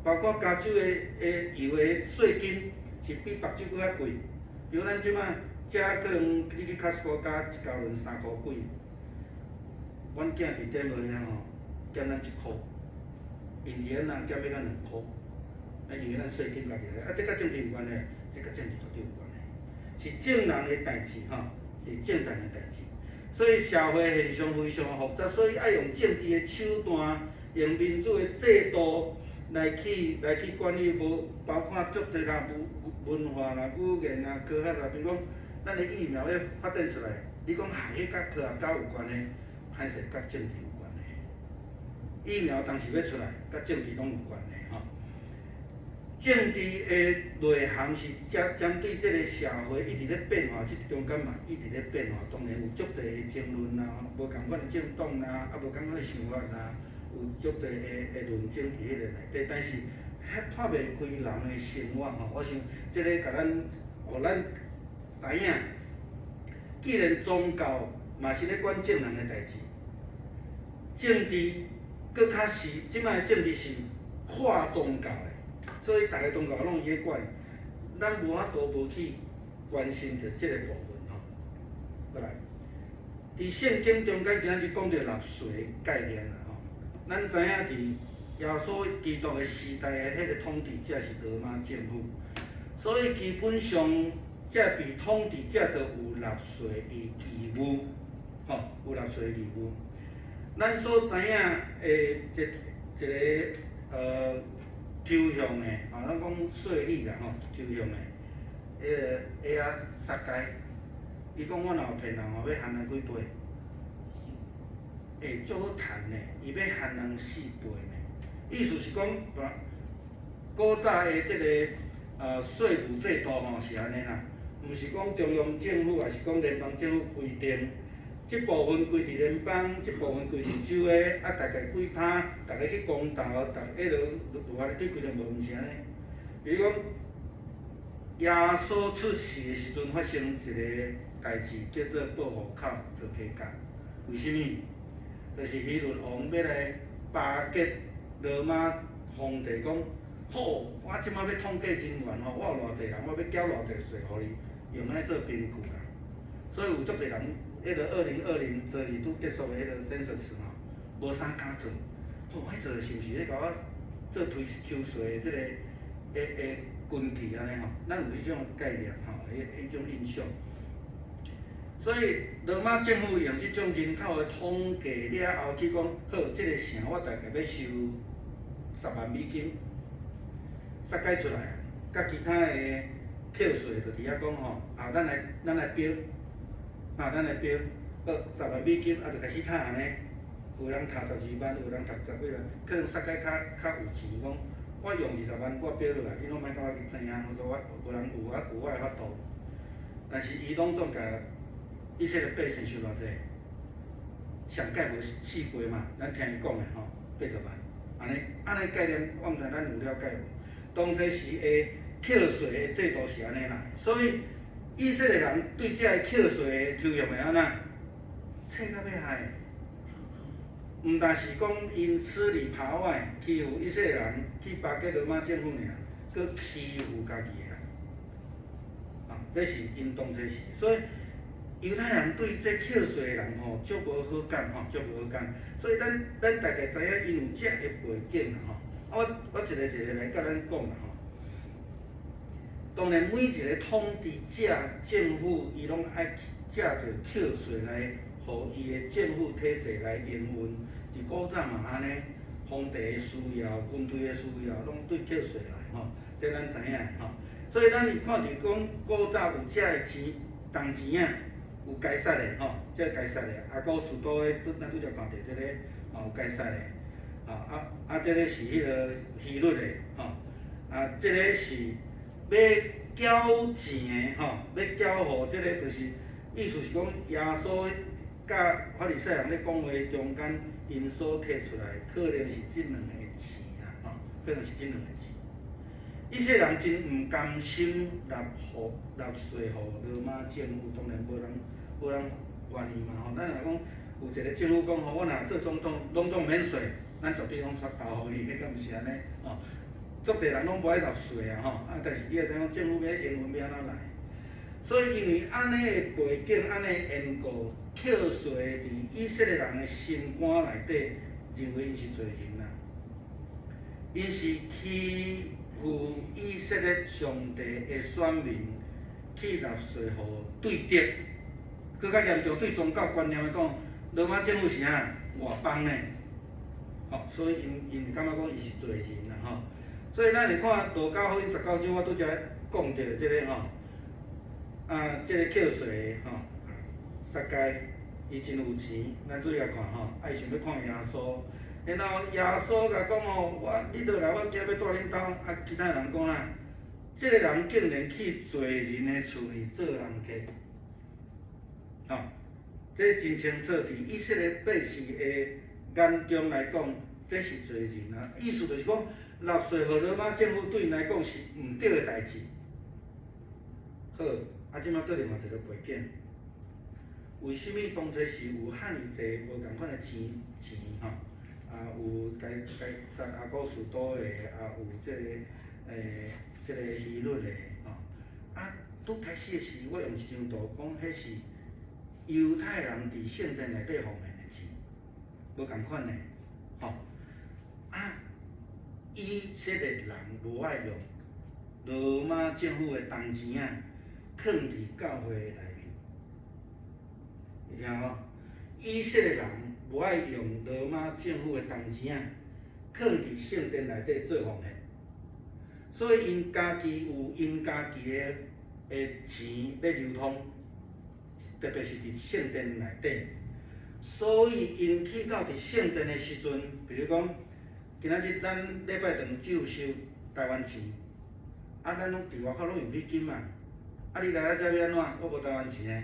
包括加州的油的稅金是比別州閣較貴。比如咱這擺遮可能你去 Costco 加一加侖三箍幾，阮囝佇店內遐吼減咱一箍，𪜶佇咱若減欲到兩箍，啊，因為咱稅金家己來，啊，這佮政治有關係，這佮政治絕對有關係，是眾人的代誌吼，是眾人的代誌。所以社會現象非常複雜，所以愛用政治的手段，用民主的制度來去管理，無包括足濟啦文化啦、語言啦、科學啦，比如講，咱的疫苗欲發展出來，你講啊，彼佮科學家有關係，歹勢佮政治有關係。疫苗當時欲出來，佮政治攏有關係吼。政治的內涵是針對這个社會一直咧變化，這中間嘛一直咧變化。當然有足濟的爭論啦，無仝款的政黨啦，啊無仝款的想法啦，有足濟的論爭佇彼个內底。但是彼脫袂開人的生活吼，我想這个共咱，予咱知影，既然宗教嘛是咧管眾人的代誌，政治閣較是，這擺的政治是跨宗教的。所以，逐个宗教攏伊咧管，咱無法度無去關心著這个部分吼。過來，佇聖經中間，今仔日講著納稅概念啦吼。咱知影佇耶穌基督的時代的彼個統治者是羅馬政府，所以基本上，這被統治者都有納稅的義務，吼，有納稅的義務。咱所知影的一個抽象的，吼，咱講稅率啦，吼，抽象的，彼个虾仔撒該，伊講我若有騙人吼，欲還人幾倍？欸，足好趁呢，伊欲還人四倍呢。意思是講，古早的這个稅務制度吼是按呢啦，毋是講中央政府，抑是講聯邦政府規定，這部分歸佇聯邦，這部分歸佇州的，啊，大概幾趴，逐家去公投，逐彼落如何去規定無，毋是按呢。比如講，耶穌出世的時陣發生一个代誌，叫做報戶口做計較。為啥物？就是希律王欲來巴結羅馬皇帝，講好，我這擺欲統計人員吼，我有偌濟人，我欲繳偌濟稅予你，用按呢做憑據啦。所以有足濟人，彼个2020昨日拄結束的彼个 census 吼，無啥敢做。吼，彼做是毋是咧共我做推抽稅的這个的根據按呢吼？咱有彼種概念吼，彼種印象。所以羅馬政府用這種人口的統計了後，去講好，這个城我大概欲收10萬美金，撒該出來，佮其他的課稅就佇遐講吼，啊，咱來標，啊，咱來標，好，十萬美金，啊，就開始趁按呢，有人趁12萬，有人趁十幾萬，可能撒該較有錢，講我用20萬，我標落來，你攏莫共我去知影，我說我無人有我有我的法度，但是伊攏總共以色列百姓收偌濟？上蓋無四倍嘛，咱聽伊講的吼，80萬，按呢概念，我毋知咱有了解無？當初時的課稅的制度是按呢來，所以以色列人對這个課稅的抽象會按怎？冊甲欲害。毋但是講𪜶吃裡扒外欺負以色列人，去巴結羅馬政府爾，閣欺負家己的人。啊，這是𪜶當初時，所以猶太人對這課稅的人吼，足無好感吼，足無好感。所以咱大概知影𪜶有這个背景啦吼。啊，我一個一個來佮咱講啦吼。當然，每一個統治者、政府，伊攏愛藉著課稅來，予伊的政府體制來營運。佇古早嘛按呢，皇帝的需要、軍隊的需要，攏對課稅來吼，這咱知影吼。所以咱會看著講古早有這个錢，銅錢仔，有該撒的吼，這該撒的，亞古斯都的，咱拄才看著這个，嘛有該撒的，啊，這个是彼个希律的，吼，啊，這个是欲繳錢的吼，欲繳予這个就是意思是講耶穌佮法利賽人咧講話中間，𪜶所提出來可能是這兩个錢啦，吼，可能是這兩个錢。以色列人真毋甘心納稅予羅馬政府，當然無人願意嘛吼。咱若講有一個政府講吼，我若做總統，攏總免稅，咱絕對攏煞投予伊，彼敢毋是按呢？吼，足濟人攏無愛納稅啊吼，啊，但是你會知影政府欲營運欲按怎來？所以因為按呢的背景，按呢的緣故，課稅佇以色列人的心肝內底，認為𪜶是罪人啦，𪜶是欺負以色列上帝的選民去納稅予對敵。閣較嚴重，對宗教觀念來講，羅馬政府是啥？外邦呢？吼，所以𪜶𪜶感覺講伊是罪人啦吼。所以咱會看路加福音19章，我拄才講著這个吼，啊，這個扣稅的吼，撒該，伊真有錢，咱注意來看吼，啊，伊想欲看耶穌，然後耶穌共講吼，我你落來，我今欲蹛恁兜，啊，其他人講啦，這个人竟然去罪人的厝裡做人客，吼，這真清楚，佇以色列百姓的眼中來講，這是罪人啊，意思就是講，納稅予羅馬政府對𪜶來講是毋對的代誌。好，啊，這擺閣另外一個背景，為啥物當初是有遐爾濟無仝款的錢錢吼？啊，有該該撒亞古斯都的，啊，有這个欸，這个希律的吼。啊，拄開始的時，我用一張圖講，彼是猶太人佇聖殿內底奉獻的錢，無仝款的，吼。啊，以色列人無愛用羅馬政府的銅錢仔，囥佇教會內面，你聽無？以色列人無愛用羅馬政府的銅錢仔，囥佇聖殿內底做奉獻，所以𪜶家己有𪜶家己的的錢咧流通，特別是佇聖殿內底。所以𪜶去到佇聖殿的時陣，比如講，今仔日咱禮拜堂只有收台灣錢，啊，咱攏佇外口攏用美金嘛，啊，你來到遮欲按怎？我無台灣錢呢，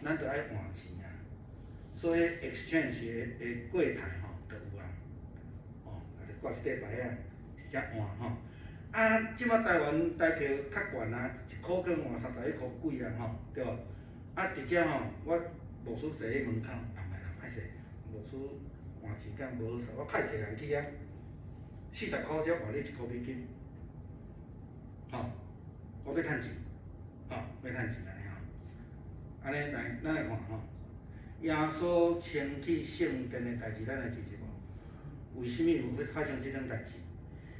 咱就愛換錢啊。所以 exchange 的的櫃檯吼，就有啊，哦，啊，就掛一塊牌仔，直接換吼。啊，這擺台灣台票較懸啊，一箍閣換31箍幾啊吼，對無？啊，佇遮吼，我牧師坐咧門口，啊，毋啦，歹勢，牧師換錢敢無好勢，我派一個人去遐，40箍才換你一箍美金，吼，我欲趁錢，吼，欲趁錢按呢吼，按呢來，咱來看吼，耶穌清去聖殿的代誌，咱會記得無？為啥物有會發生這種代誌？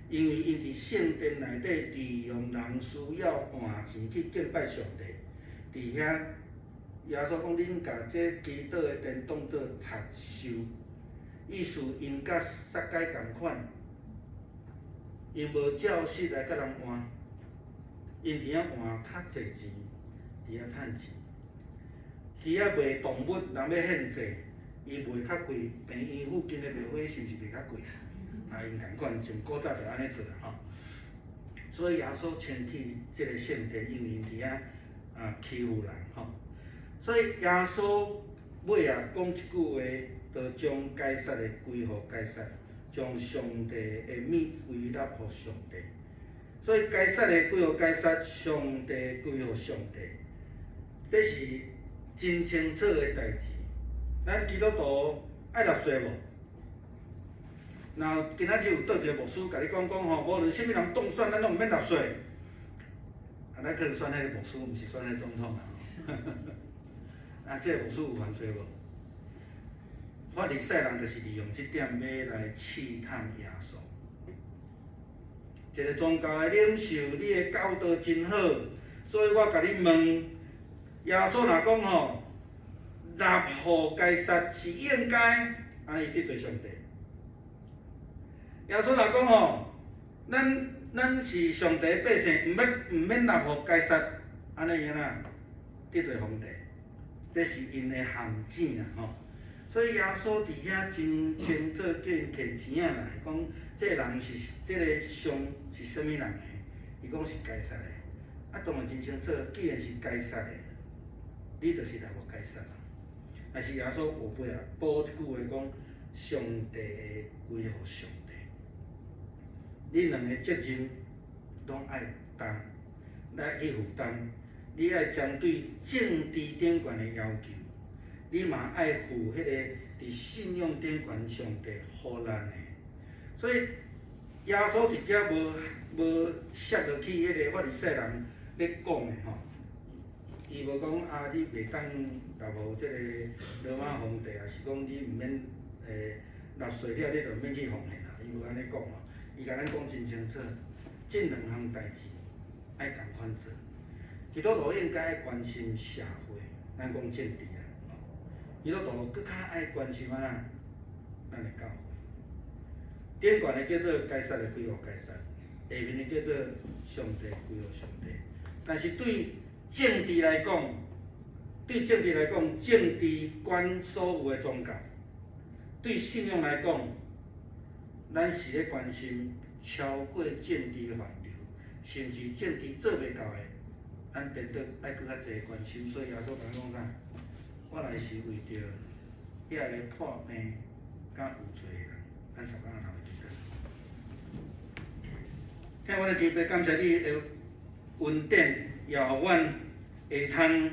因為𪜶佇聖殿內底利用人需要換錢去敬拜上帝，佇遐耶穌講：恁共這祈禱的殿當做賊獸，意思𪜶佮撒該仝款，𪜶無照實來佮人換，𪜶佇遐換較濟錢，佇遐趁錢。去遐賣動物，人欲獻祭，伊賣較貴，病院附近的廟會是毋是賣較貴？啊，𪜶仝款，從古早就按呢做吼。所以耶穌清去這个聖殿，因為𪜶佇遐啊欺負人吼。所以耶穌尾仔講一句話，就將該撒的歸予該撒，將上帝的物歸納予上帝。所以該撒的歸予該撒，上帝歸予上帝，這是真清楚的代誌。咱基督徒愛納稅無？若今仔日有佗一个牧師共你講講吼，無論啥物人當選，咱攏毋免納稅。啊，咱可能選彼个牧師，毋是選彼个總統啊。啊，這个牧師有犯罪無？法利賽人就是利用這點欲來試探耶穌。一個宗教的領袖，你的教導真好，所以我共你問，耶穌若講吼，納予該撒是應該，按呢伊得罪上帝。耶穌若講吼，咱咱是上帝百姓，毋免納予該撒，按呢伊按怎得罪皇帝？這是𪜶的陷阱啊！吼，所以耶穌佇遐真清楚，叫𪜶提錢仔來講，這个人是這个像是啥物人的？伊講是該撒的。啊，當然真清楚，既然是該撒的，你就是納予該撒嘛。但是耶穌後尾仔補一句話講：上帝的歸予上帝。你兩个責任攏愛擔，來去負擔。你愛針對政治頂懸的要求，你嘛愛負彼個佇信仰頂懸上帝予咱的。所以耶穌佇遮無無涉落去彼个法利賽人咧講的吼，伊無講啊，你袂當納予這个羅馬皇帝，抑是講你毋免納稅了，你就毋免去奉獻啦。伊無按呢講吼，伊共咱講真清楚，這兩項代誌愛仝款做。基督徒應該愛關心社會，咱講政治啦，基督徒閣較愛關心按怎？咱的教會，頂懸的叫做該撒的歸予該撒，下面的叫做上帝歸予上帝。但是對政治來講，對政治來講，政治管所有的宗教；對信仰來講，咱是咧關心超過政治範疇，甚至政治做袂到的，咱顛倒愛閣較濟關心。所以耶穌共咱講啥？我來是為著遐个破病佮有罪的人，咱三工仔頭來祈禱。聽阮的天父，感謝你的恩典，也予阮會通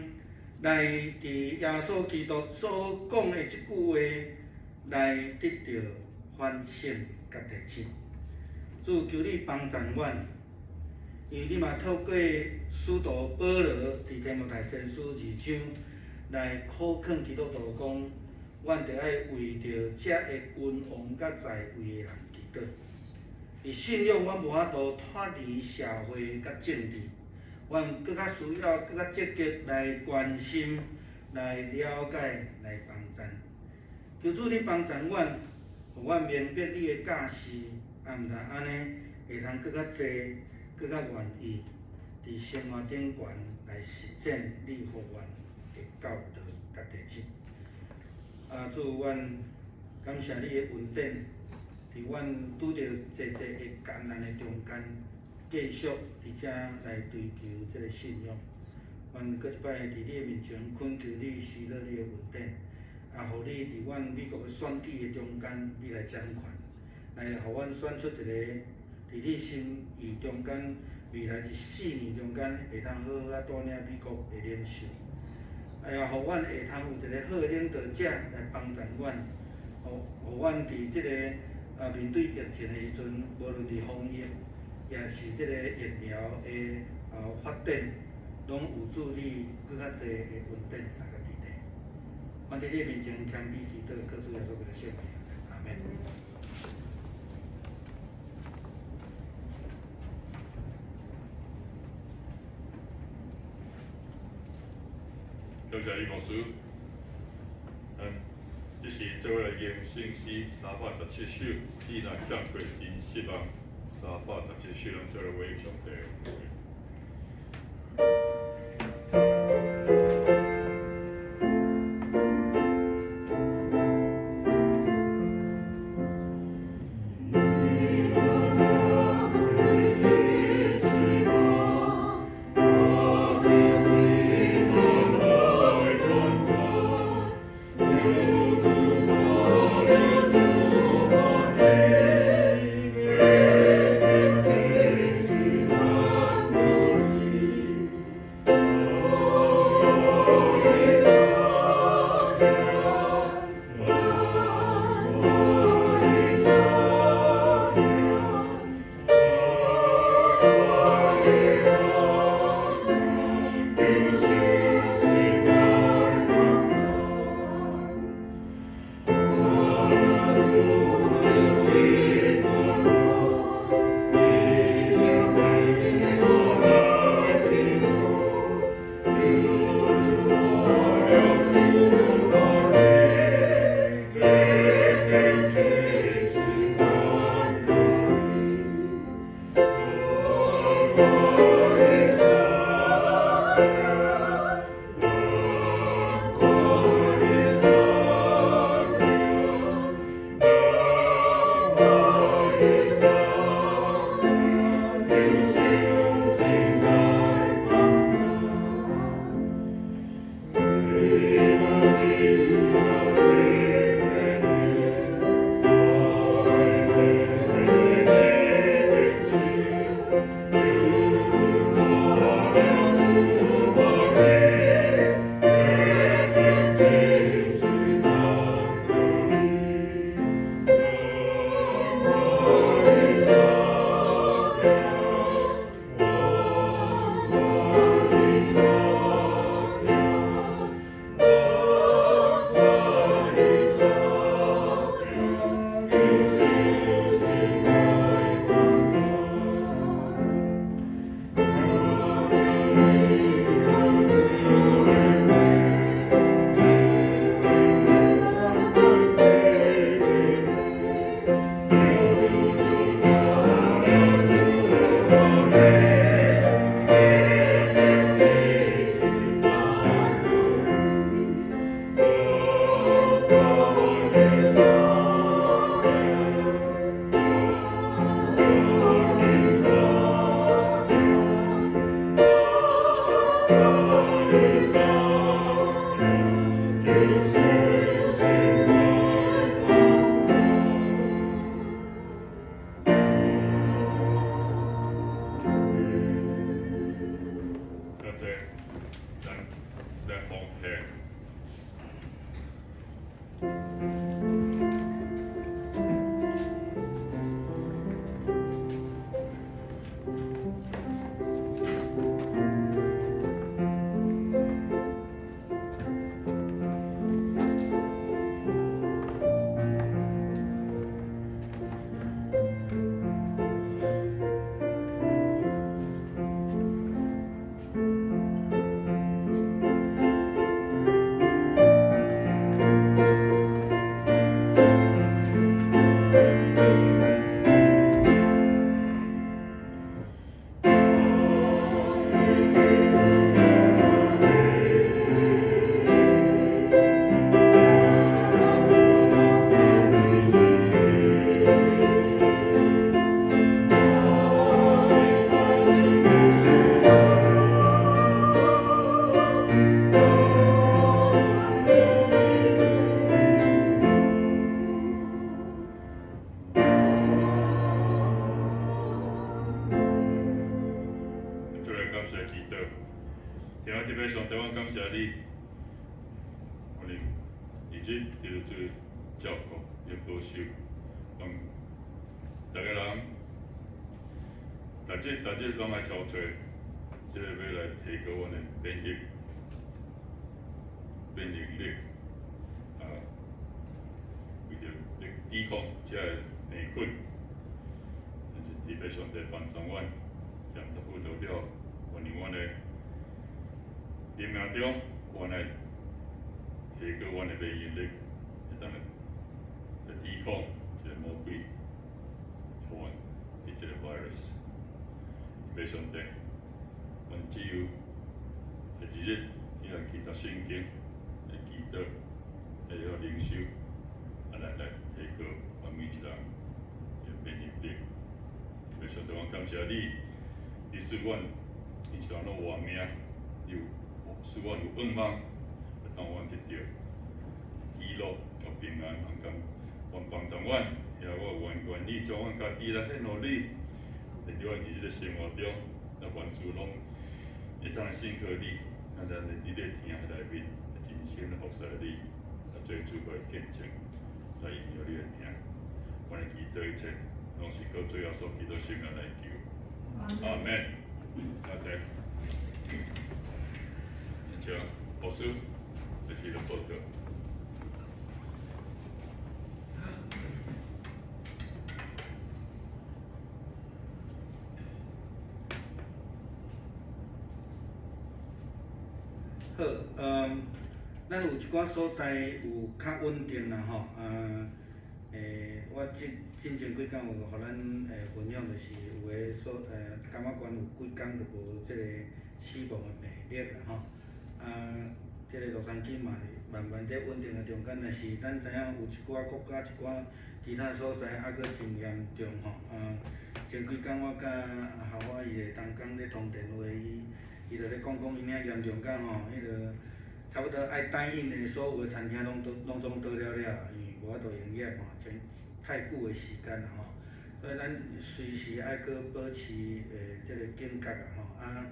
來佇耶穌基督所講的這句話來得著反省佮提醒。主，求你幫贊阮，因為你嘛透過使徒保羅佇提摩太前書二章來苦勸基督徒講，阮著愛為著遮个君王佮在位的人祈禱。佇信仰，阮無法度脫離社會佮政治，阮閣較需要閣較積極來關心、來了解、來幫贊。求主你幫贊阮，予阮明白你的教示，也毋但按呢，會通閣較濟、閣較願意佇生活頂懸來實踐你予阮的教導佮提醒。啊，主，阮感謝你的恩典，佇阮拄著濟濟的艱難的中間，繼續佇遮來追求這个信仰。阮閣一擺佇你的面前懇求你施予你的恩典，啊，予你佇阮美國的選舉的中間，你來掌權，來予阮選出一个佇你心意中間，未來這4年中間會當好好仔帶領美國的領袖。哎呀，予阮會通有一个好的領導者來幫助阮，予阮佇這个面對疫情的時陣，無論佇防疫，抑是這个疫苗的發展，攏有助你閣較濟的恩典三個佇底。阮佇你面前謙卑祈禱，靠主耶穌基督聖名，阿門。感謝李牧師。這是做伙來吟聖詩317首，你若欠過真失望。317首，咱做伙來上帝。好，咱有一寡所在有較穩定啦吼，啊，我進前幾工有予咱分享，就是有的所感覺縣有幾工就無這個死亡的病例啦吼，啊，這個洛杉磯嘛慢慢佇穩定的中間，但是咱知影有一寡國家、一寡其他所在猶閣真嚴重吼，啊，前幾工我佮夏威夷的同工咧通電話，伊就咧講講𪜶遐嚴重甲吼，彼個差不多愛 dine in 的所有的餐廳攏都攏總倒了了，因為無法度營業吼，前太久的時間啦吼，所以咱隨時愛閣保持這個警覺啦吼，啊，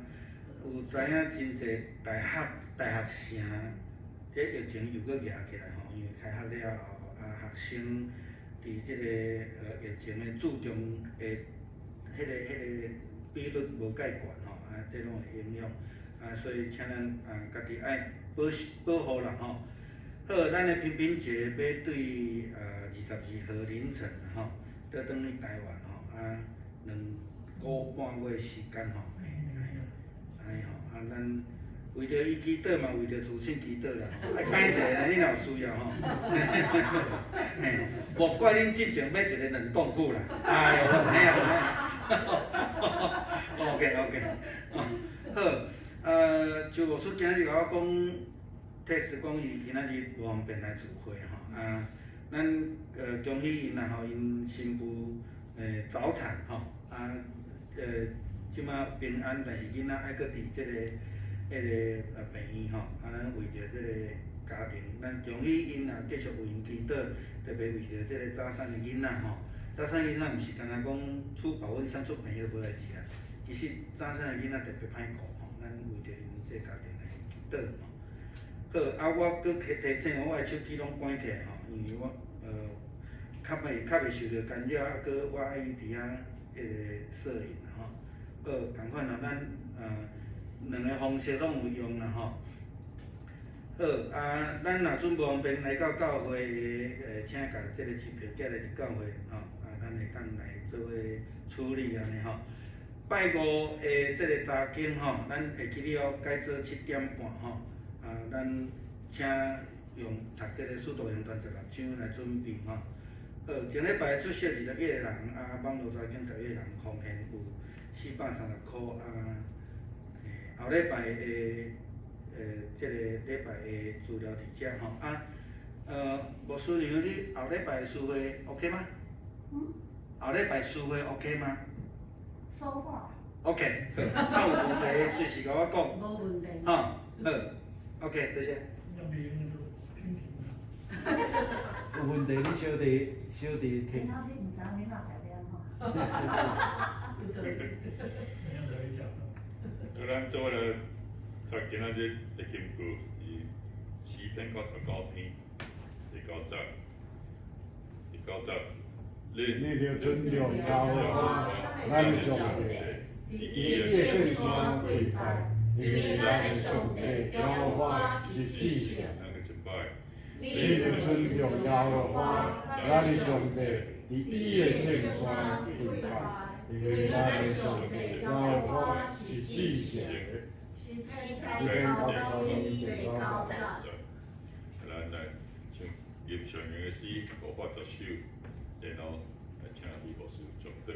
有知影真濟大學大學城，這疫情又閣夯起來吼，因為開學了後，啊學生佇這個疫情的注重的彼個比率無介懸吼，啊，這攏會影響，啊，所以請咱啊家己愛保保護啦吼。好，咱的平平姐欲對22號凌晨吼，倒轉去台灣吼，啊，2個半月時間吼，嘿，按呢吼，啊，咱為著伊祈禱嘛，為著慈親祈禱啦，吼，愛感謝啦，你若有需要吼，嘿，莫怪恁之前買一個冷凍庫啦，哎喲，我知影，知影，OK OK，好，周牧師今仔日共我講，text 講伊今仔日無方便來聚會吼，啊，咱恭喜𪜶啦吼，𪜶新婦早產吼，啊，這馬平安，但是囡仔愛閣佇這個。彼个病院吼，啊，咱為著這個家庭，咱恭喜𪜶也繼續為𪜶祈禱，特別為著這個早產的囡仔吼，早產囡仔毋是干焦講厝保溫箱出病就無代誌啊，其實早產的囡仔特別歹顧吼，咱為著𪜶這個家庭來祈禱吼。好，啊，我閣提醒我的手機攏關起來吼，因為我較袂受著干擾，啊，閣我愛佇遐彼個攝影吼。好，仝款啦，咱兩个方式攏有用啦吼。好，啊，咱若準無方便來到教會的，請共這個支票寄來佇教會吼，啊，咱會當來做伙處理按呢吼。拜五的這個查經吼，咱會記得哦，改做7點半吼。啊，咱請用讀這個《使徒行傳》16章來準備吼。好，前禮拜出席21個人，啊，網路查經11個人，奉獻有430塊啊。後禮拜的這個禮拜的資料佇遮吼啊。牧師娘，你後禮拜聚會 OK 嗎？嗯。後禮拜聚會 OK 嗎？說話。 OK，好，啊有問題隨時共我講。無問題。吼，好，OK，多謝。有問題你小弟小弟提。你毋知影你哪食點吼？咱做伙來讀今仔日的金句是詩篇99篇第九節，第九節，你著尊重耶和華，咱的上帝，佇伊的聖山跪拜，因為咱的上帝耶和華是至聖。你著尊重耶和華，咱的上帝，佇伊的聖山跪拜，因為咱的上帝耶和華是至聖的。詩篇99篇第九節。咱來唱吟唱的詩510首，然後來請李牧師祝禱。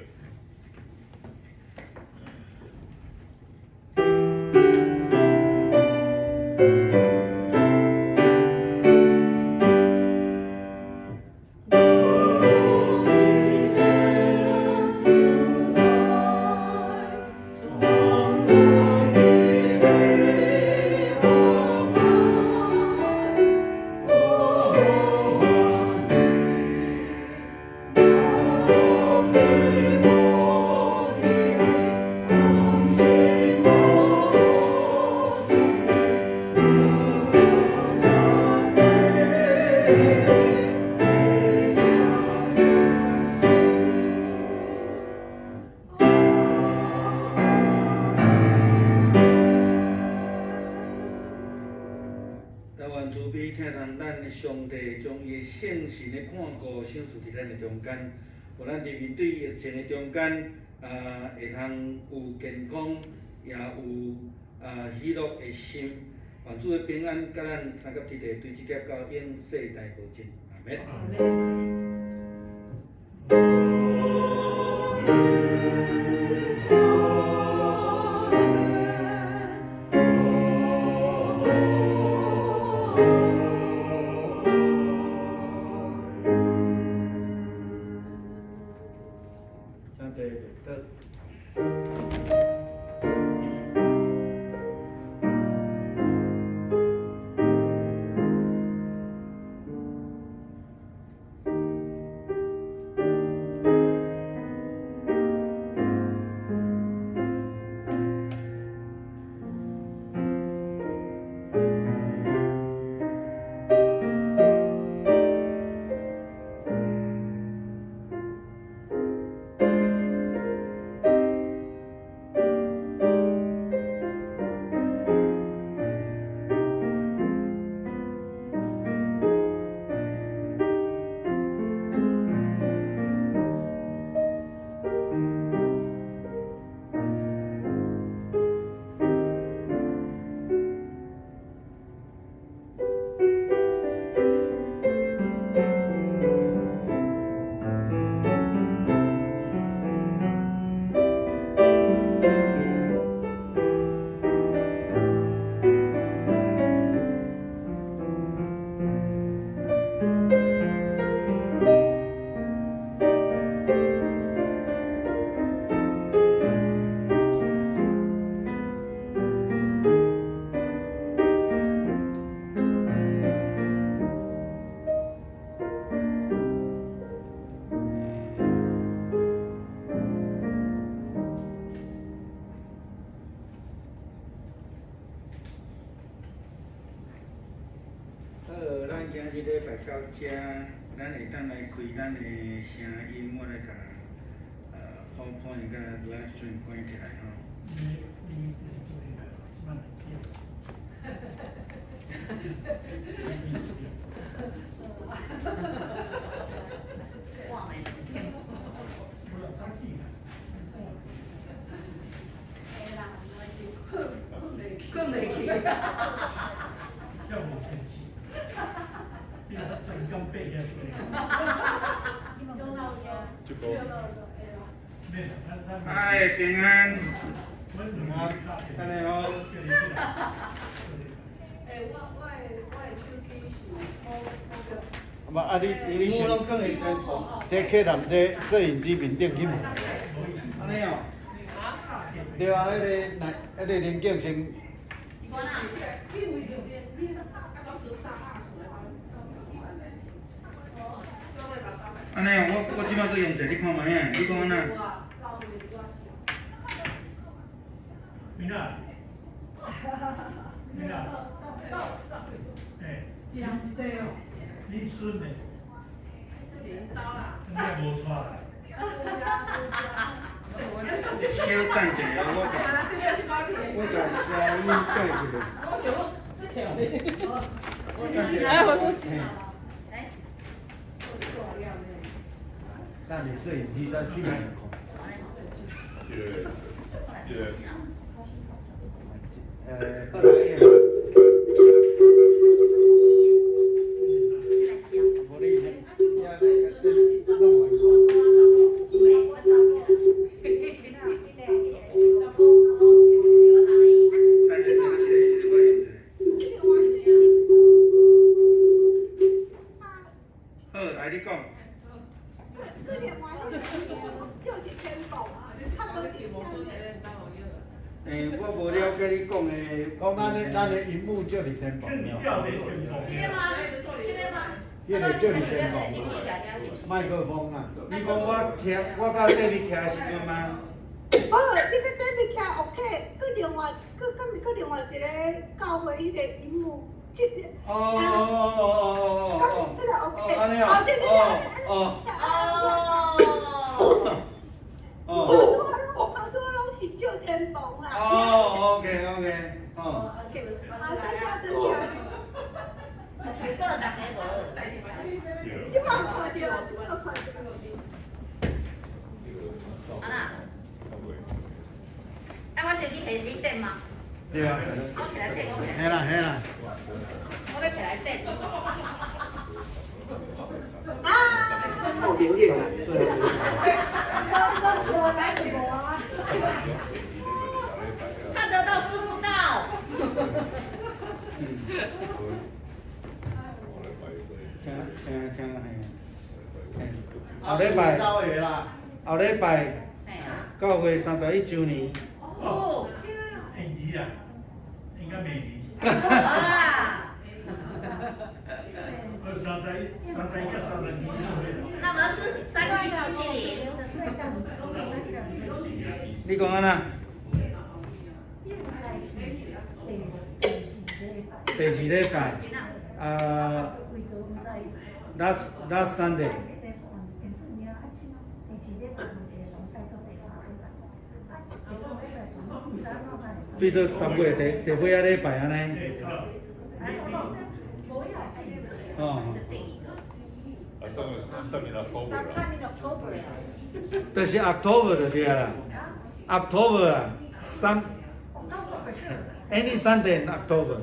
願慈悲疼疼咱的上帝，將伊的聖神的看顧賞賜佇咱的中間，予咱佇面對疫情的中間，會通有健康，也有喜樂的心。願主的平安佮咱三甲天地，對這粒到永世代無盡。阿們。請坐袂倒。咱今仔日禮拜到遮，咱會當來開咱的聲音，我來共PowerPoint 佮 live stream 關起來吼。你做起來，慢來我袂聽。我早起啦。睏袂去。要無電視，你全工爬起來出來。這個。哎，平安。平安，按呢好。欸，我的手機是無啊，你先攏囥佇天棚。這客人這攝影機面頂去問。按呢哦。對啊，彼個來，彼個林景先。是講哪？按呢哦，我這擺閣用一下，你看覓仔？你講按怎？明娜，明娜，欸，一人一塊哦。你孫呢？是領導啦。你也無帶來。小等一下，我共聲音改一下。我等一下。來。那你攝影機在頂面看。這個，這個。無你先，遐弄完看。我走起來。等一下，等一下，我用一下。好，來你講。欸，我無了解你講的。講咱的螢幕照佇天棚。這這個嗎？這個嗎？彼個照佇天棚。麥克風啊。你講我徛，我佮對面徛的時陣嗎？無，你閣對面徛 OK，閣另外，閣敢是閣另外一個教會彼個螢幕，這個。哦哦哦哦哦哦。這個 OK。哦，按呢哦。哦哦。哦。好多攏是照天棚啦。哦，OK OK，哦。啊，多謝多謝。過了大家無？你嘛看著，我看著。啊啦。啊，我先去提你電嗎？對啊。我起來電，我起來。嘿啦嘿啦。我欲起來電。啊！好明顯啊！我來無啊。看得到吃不到。聽聽聽嘿。後禮拜，後禮拜，教會31週年。哦。會議啦，應該袂離。好啦。 31、31、32。那我們要吃三一冰淇淋。你講按怎？第二禮拜，啊，last Sunday。變做10月第尾仔禮拜按呢？哦。啊，等於 October 啦。就是 October 就對啦，October 啊，三，any Sunday in October。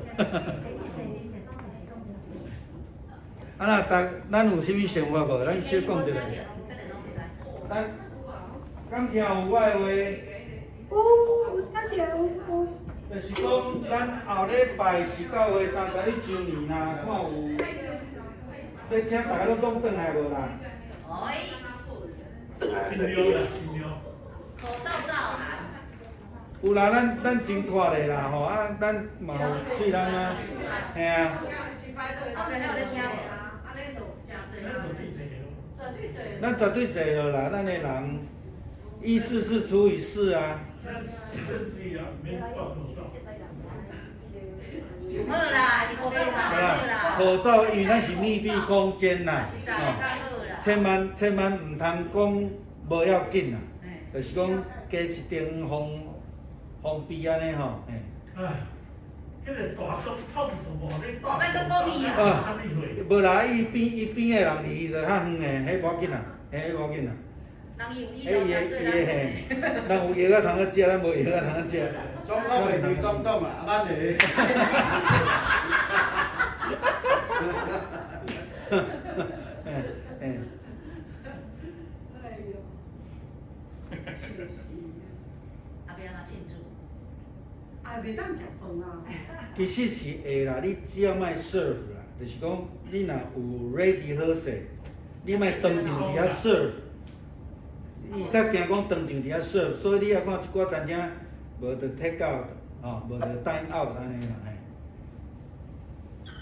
啊那逐，咱有啥物想法無？咱小講一下。咱敢聽有我的話？有，有聽著有有。就是講，咱後禮拜是教會31週年啦，看有欲請逐家攏總轉來無啦？哎。盡量啦，盡量。口罩照含。有啦，咱真闊咧啦吼，啊，咱嘛有喙人啊，嘿啊。我袂曉咧聽無。咱絕對濟了啦，咱的人144除以4啊。四分之一啊，免戴口罩。好啦，是口罩罩好啦。口罩因為咱是密閉空間啦，哦，千萬千萬毋通講無要緊啦，就是講加一層防防備按呢吼，嘿。唉，彼個大總統都無咧戴我欲閣講伊啊啊，無啦，伊邊伊邊的人離伊就較遠的，彼無要緊啦，彼無要緊啦。人伊有彼伊的伊的嘿，人有藥仔通去食，咱無藥仔通去食。總統會對總統啊，咱會。嘿，嘿。哎喲，就是。啊，欲按怎慶祝？啊，袂當食飯啊。其實是會啦，你只要莫 serve 啦，就是講你若有 ready 好勢，你莫當場佇遐 serve。伊較驚講當場佇遐 serve，所以你也看一寡餐廳無就 take out，吼，無就 dine out 按呢啦嘿。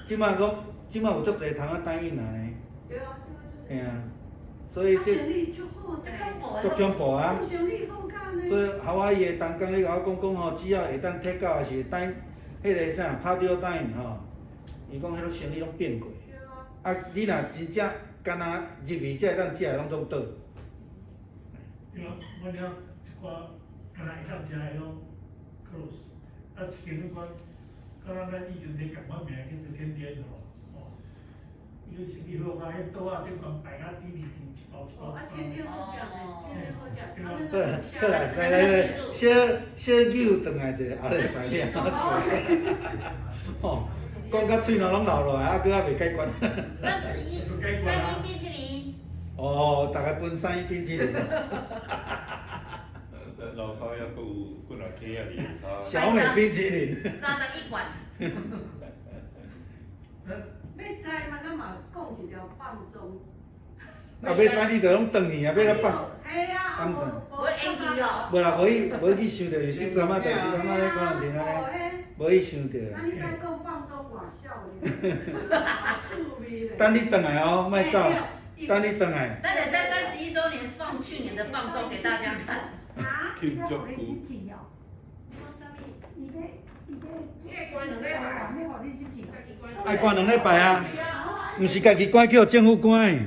這馬攏，這馬有足濟通仔 dine in 啊呢。對啊，嘿啊，所以這生意足好，足恐怖啊！生意好甲呢。所以夏威夷的同工咧共我講講吼，只要會當 take out，還是 dine，彼個啥 patio dine 吼，伊講彼個生意攏變過。啊，你若真正干焦入去才會當食的，攏總倒。對啊，阮遐一寡敢若會當食的攏 close，啊一間彼款，敢若咱以前咧共款名叫做天天吼，哦，伊個生意好啊，彼桌仔頂懸擺甲甜甜甜一包一包。啊，天天好食呢，天天好食。好啦，好啦，來來來，小小扭轉來一下，後禮拜你吼，講甲喙癘攏流落來，啊，閣猶未解決。 31，三一冰淇淋。哦，逐家分三一冰淇淋。樓跤抑閣有幾若間仔佇下跤。小美冰淇淋。 31罐。欲知嘛，咱嘛講一條放縱。啊，欲知你就攏轉去啊，欲來放。嘿啊，無研究咯。無啦，無去無去想著，這陣仔就是感覺咧可能是按呢，無去想著啦。啊，你莫講放縱偌痟咧，趣味咧。等你轉來哦，莫走，等你轉來。咱會使31週年放去年的放縱給大家看。啊？慶祝你入去哦？伊咧愛關兩禮拜啊，毋是家己關，叫政府關。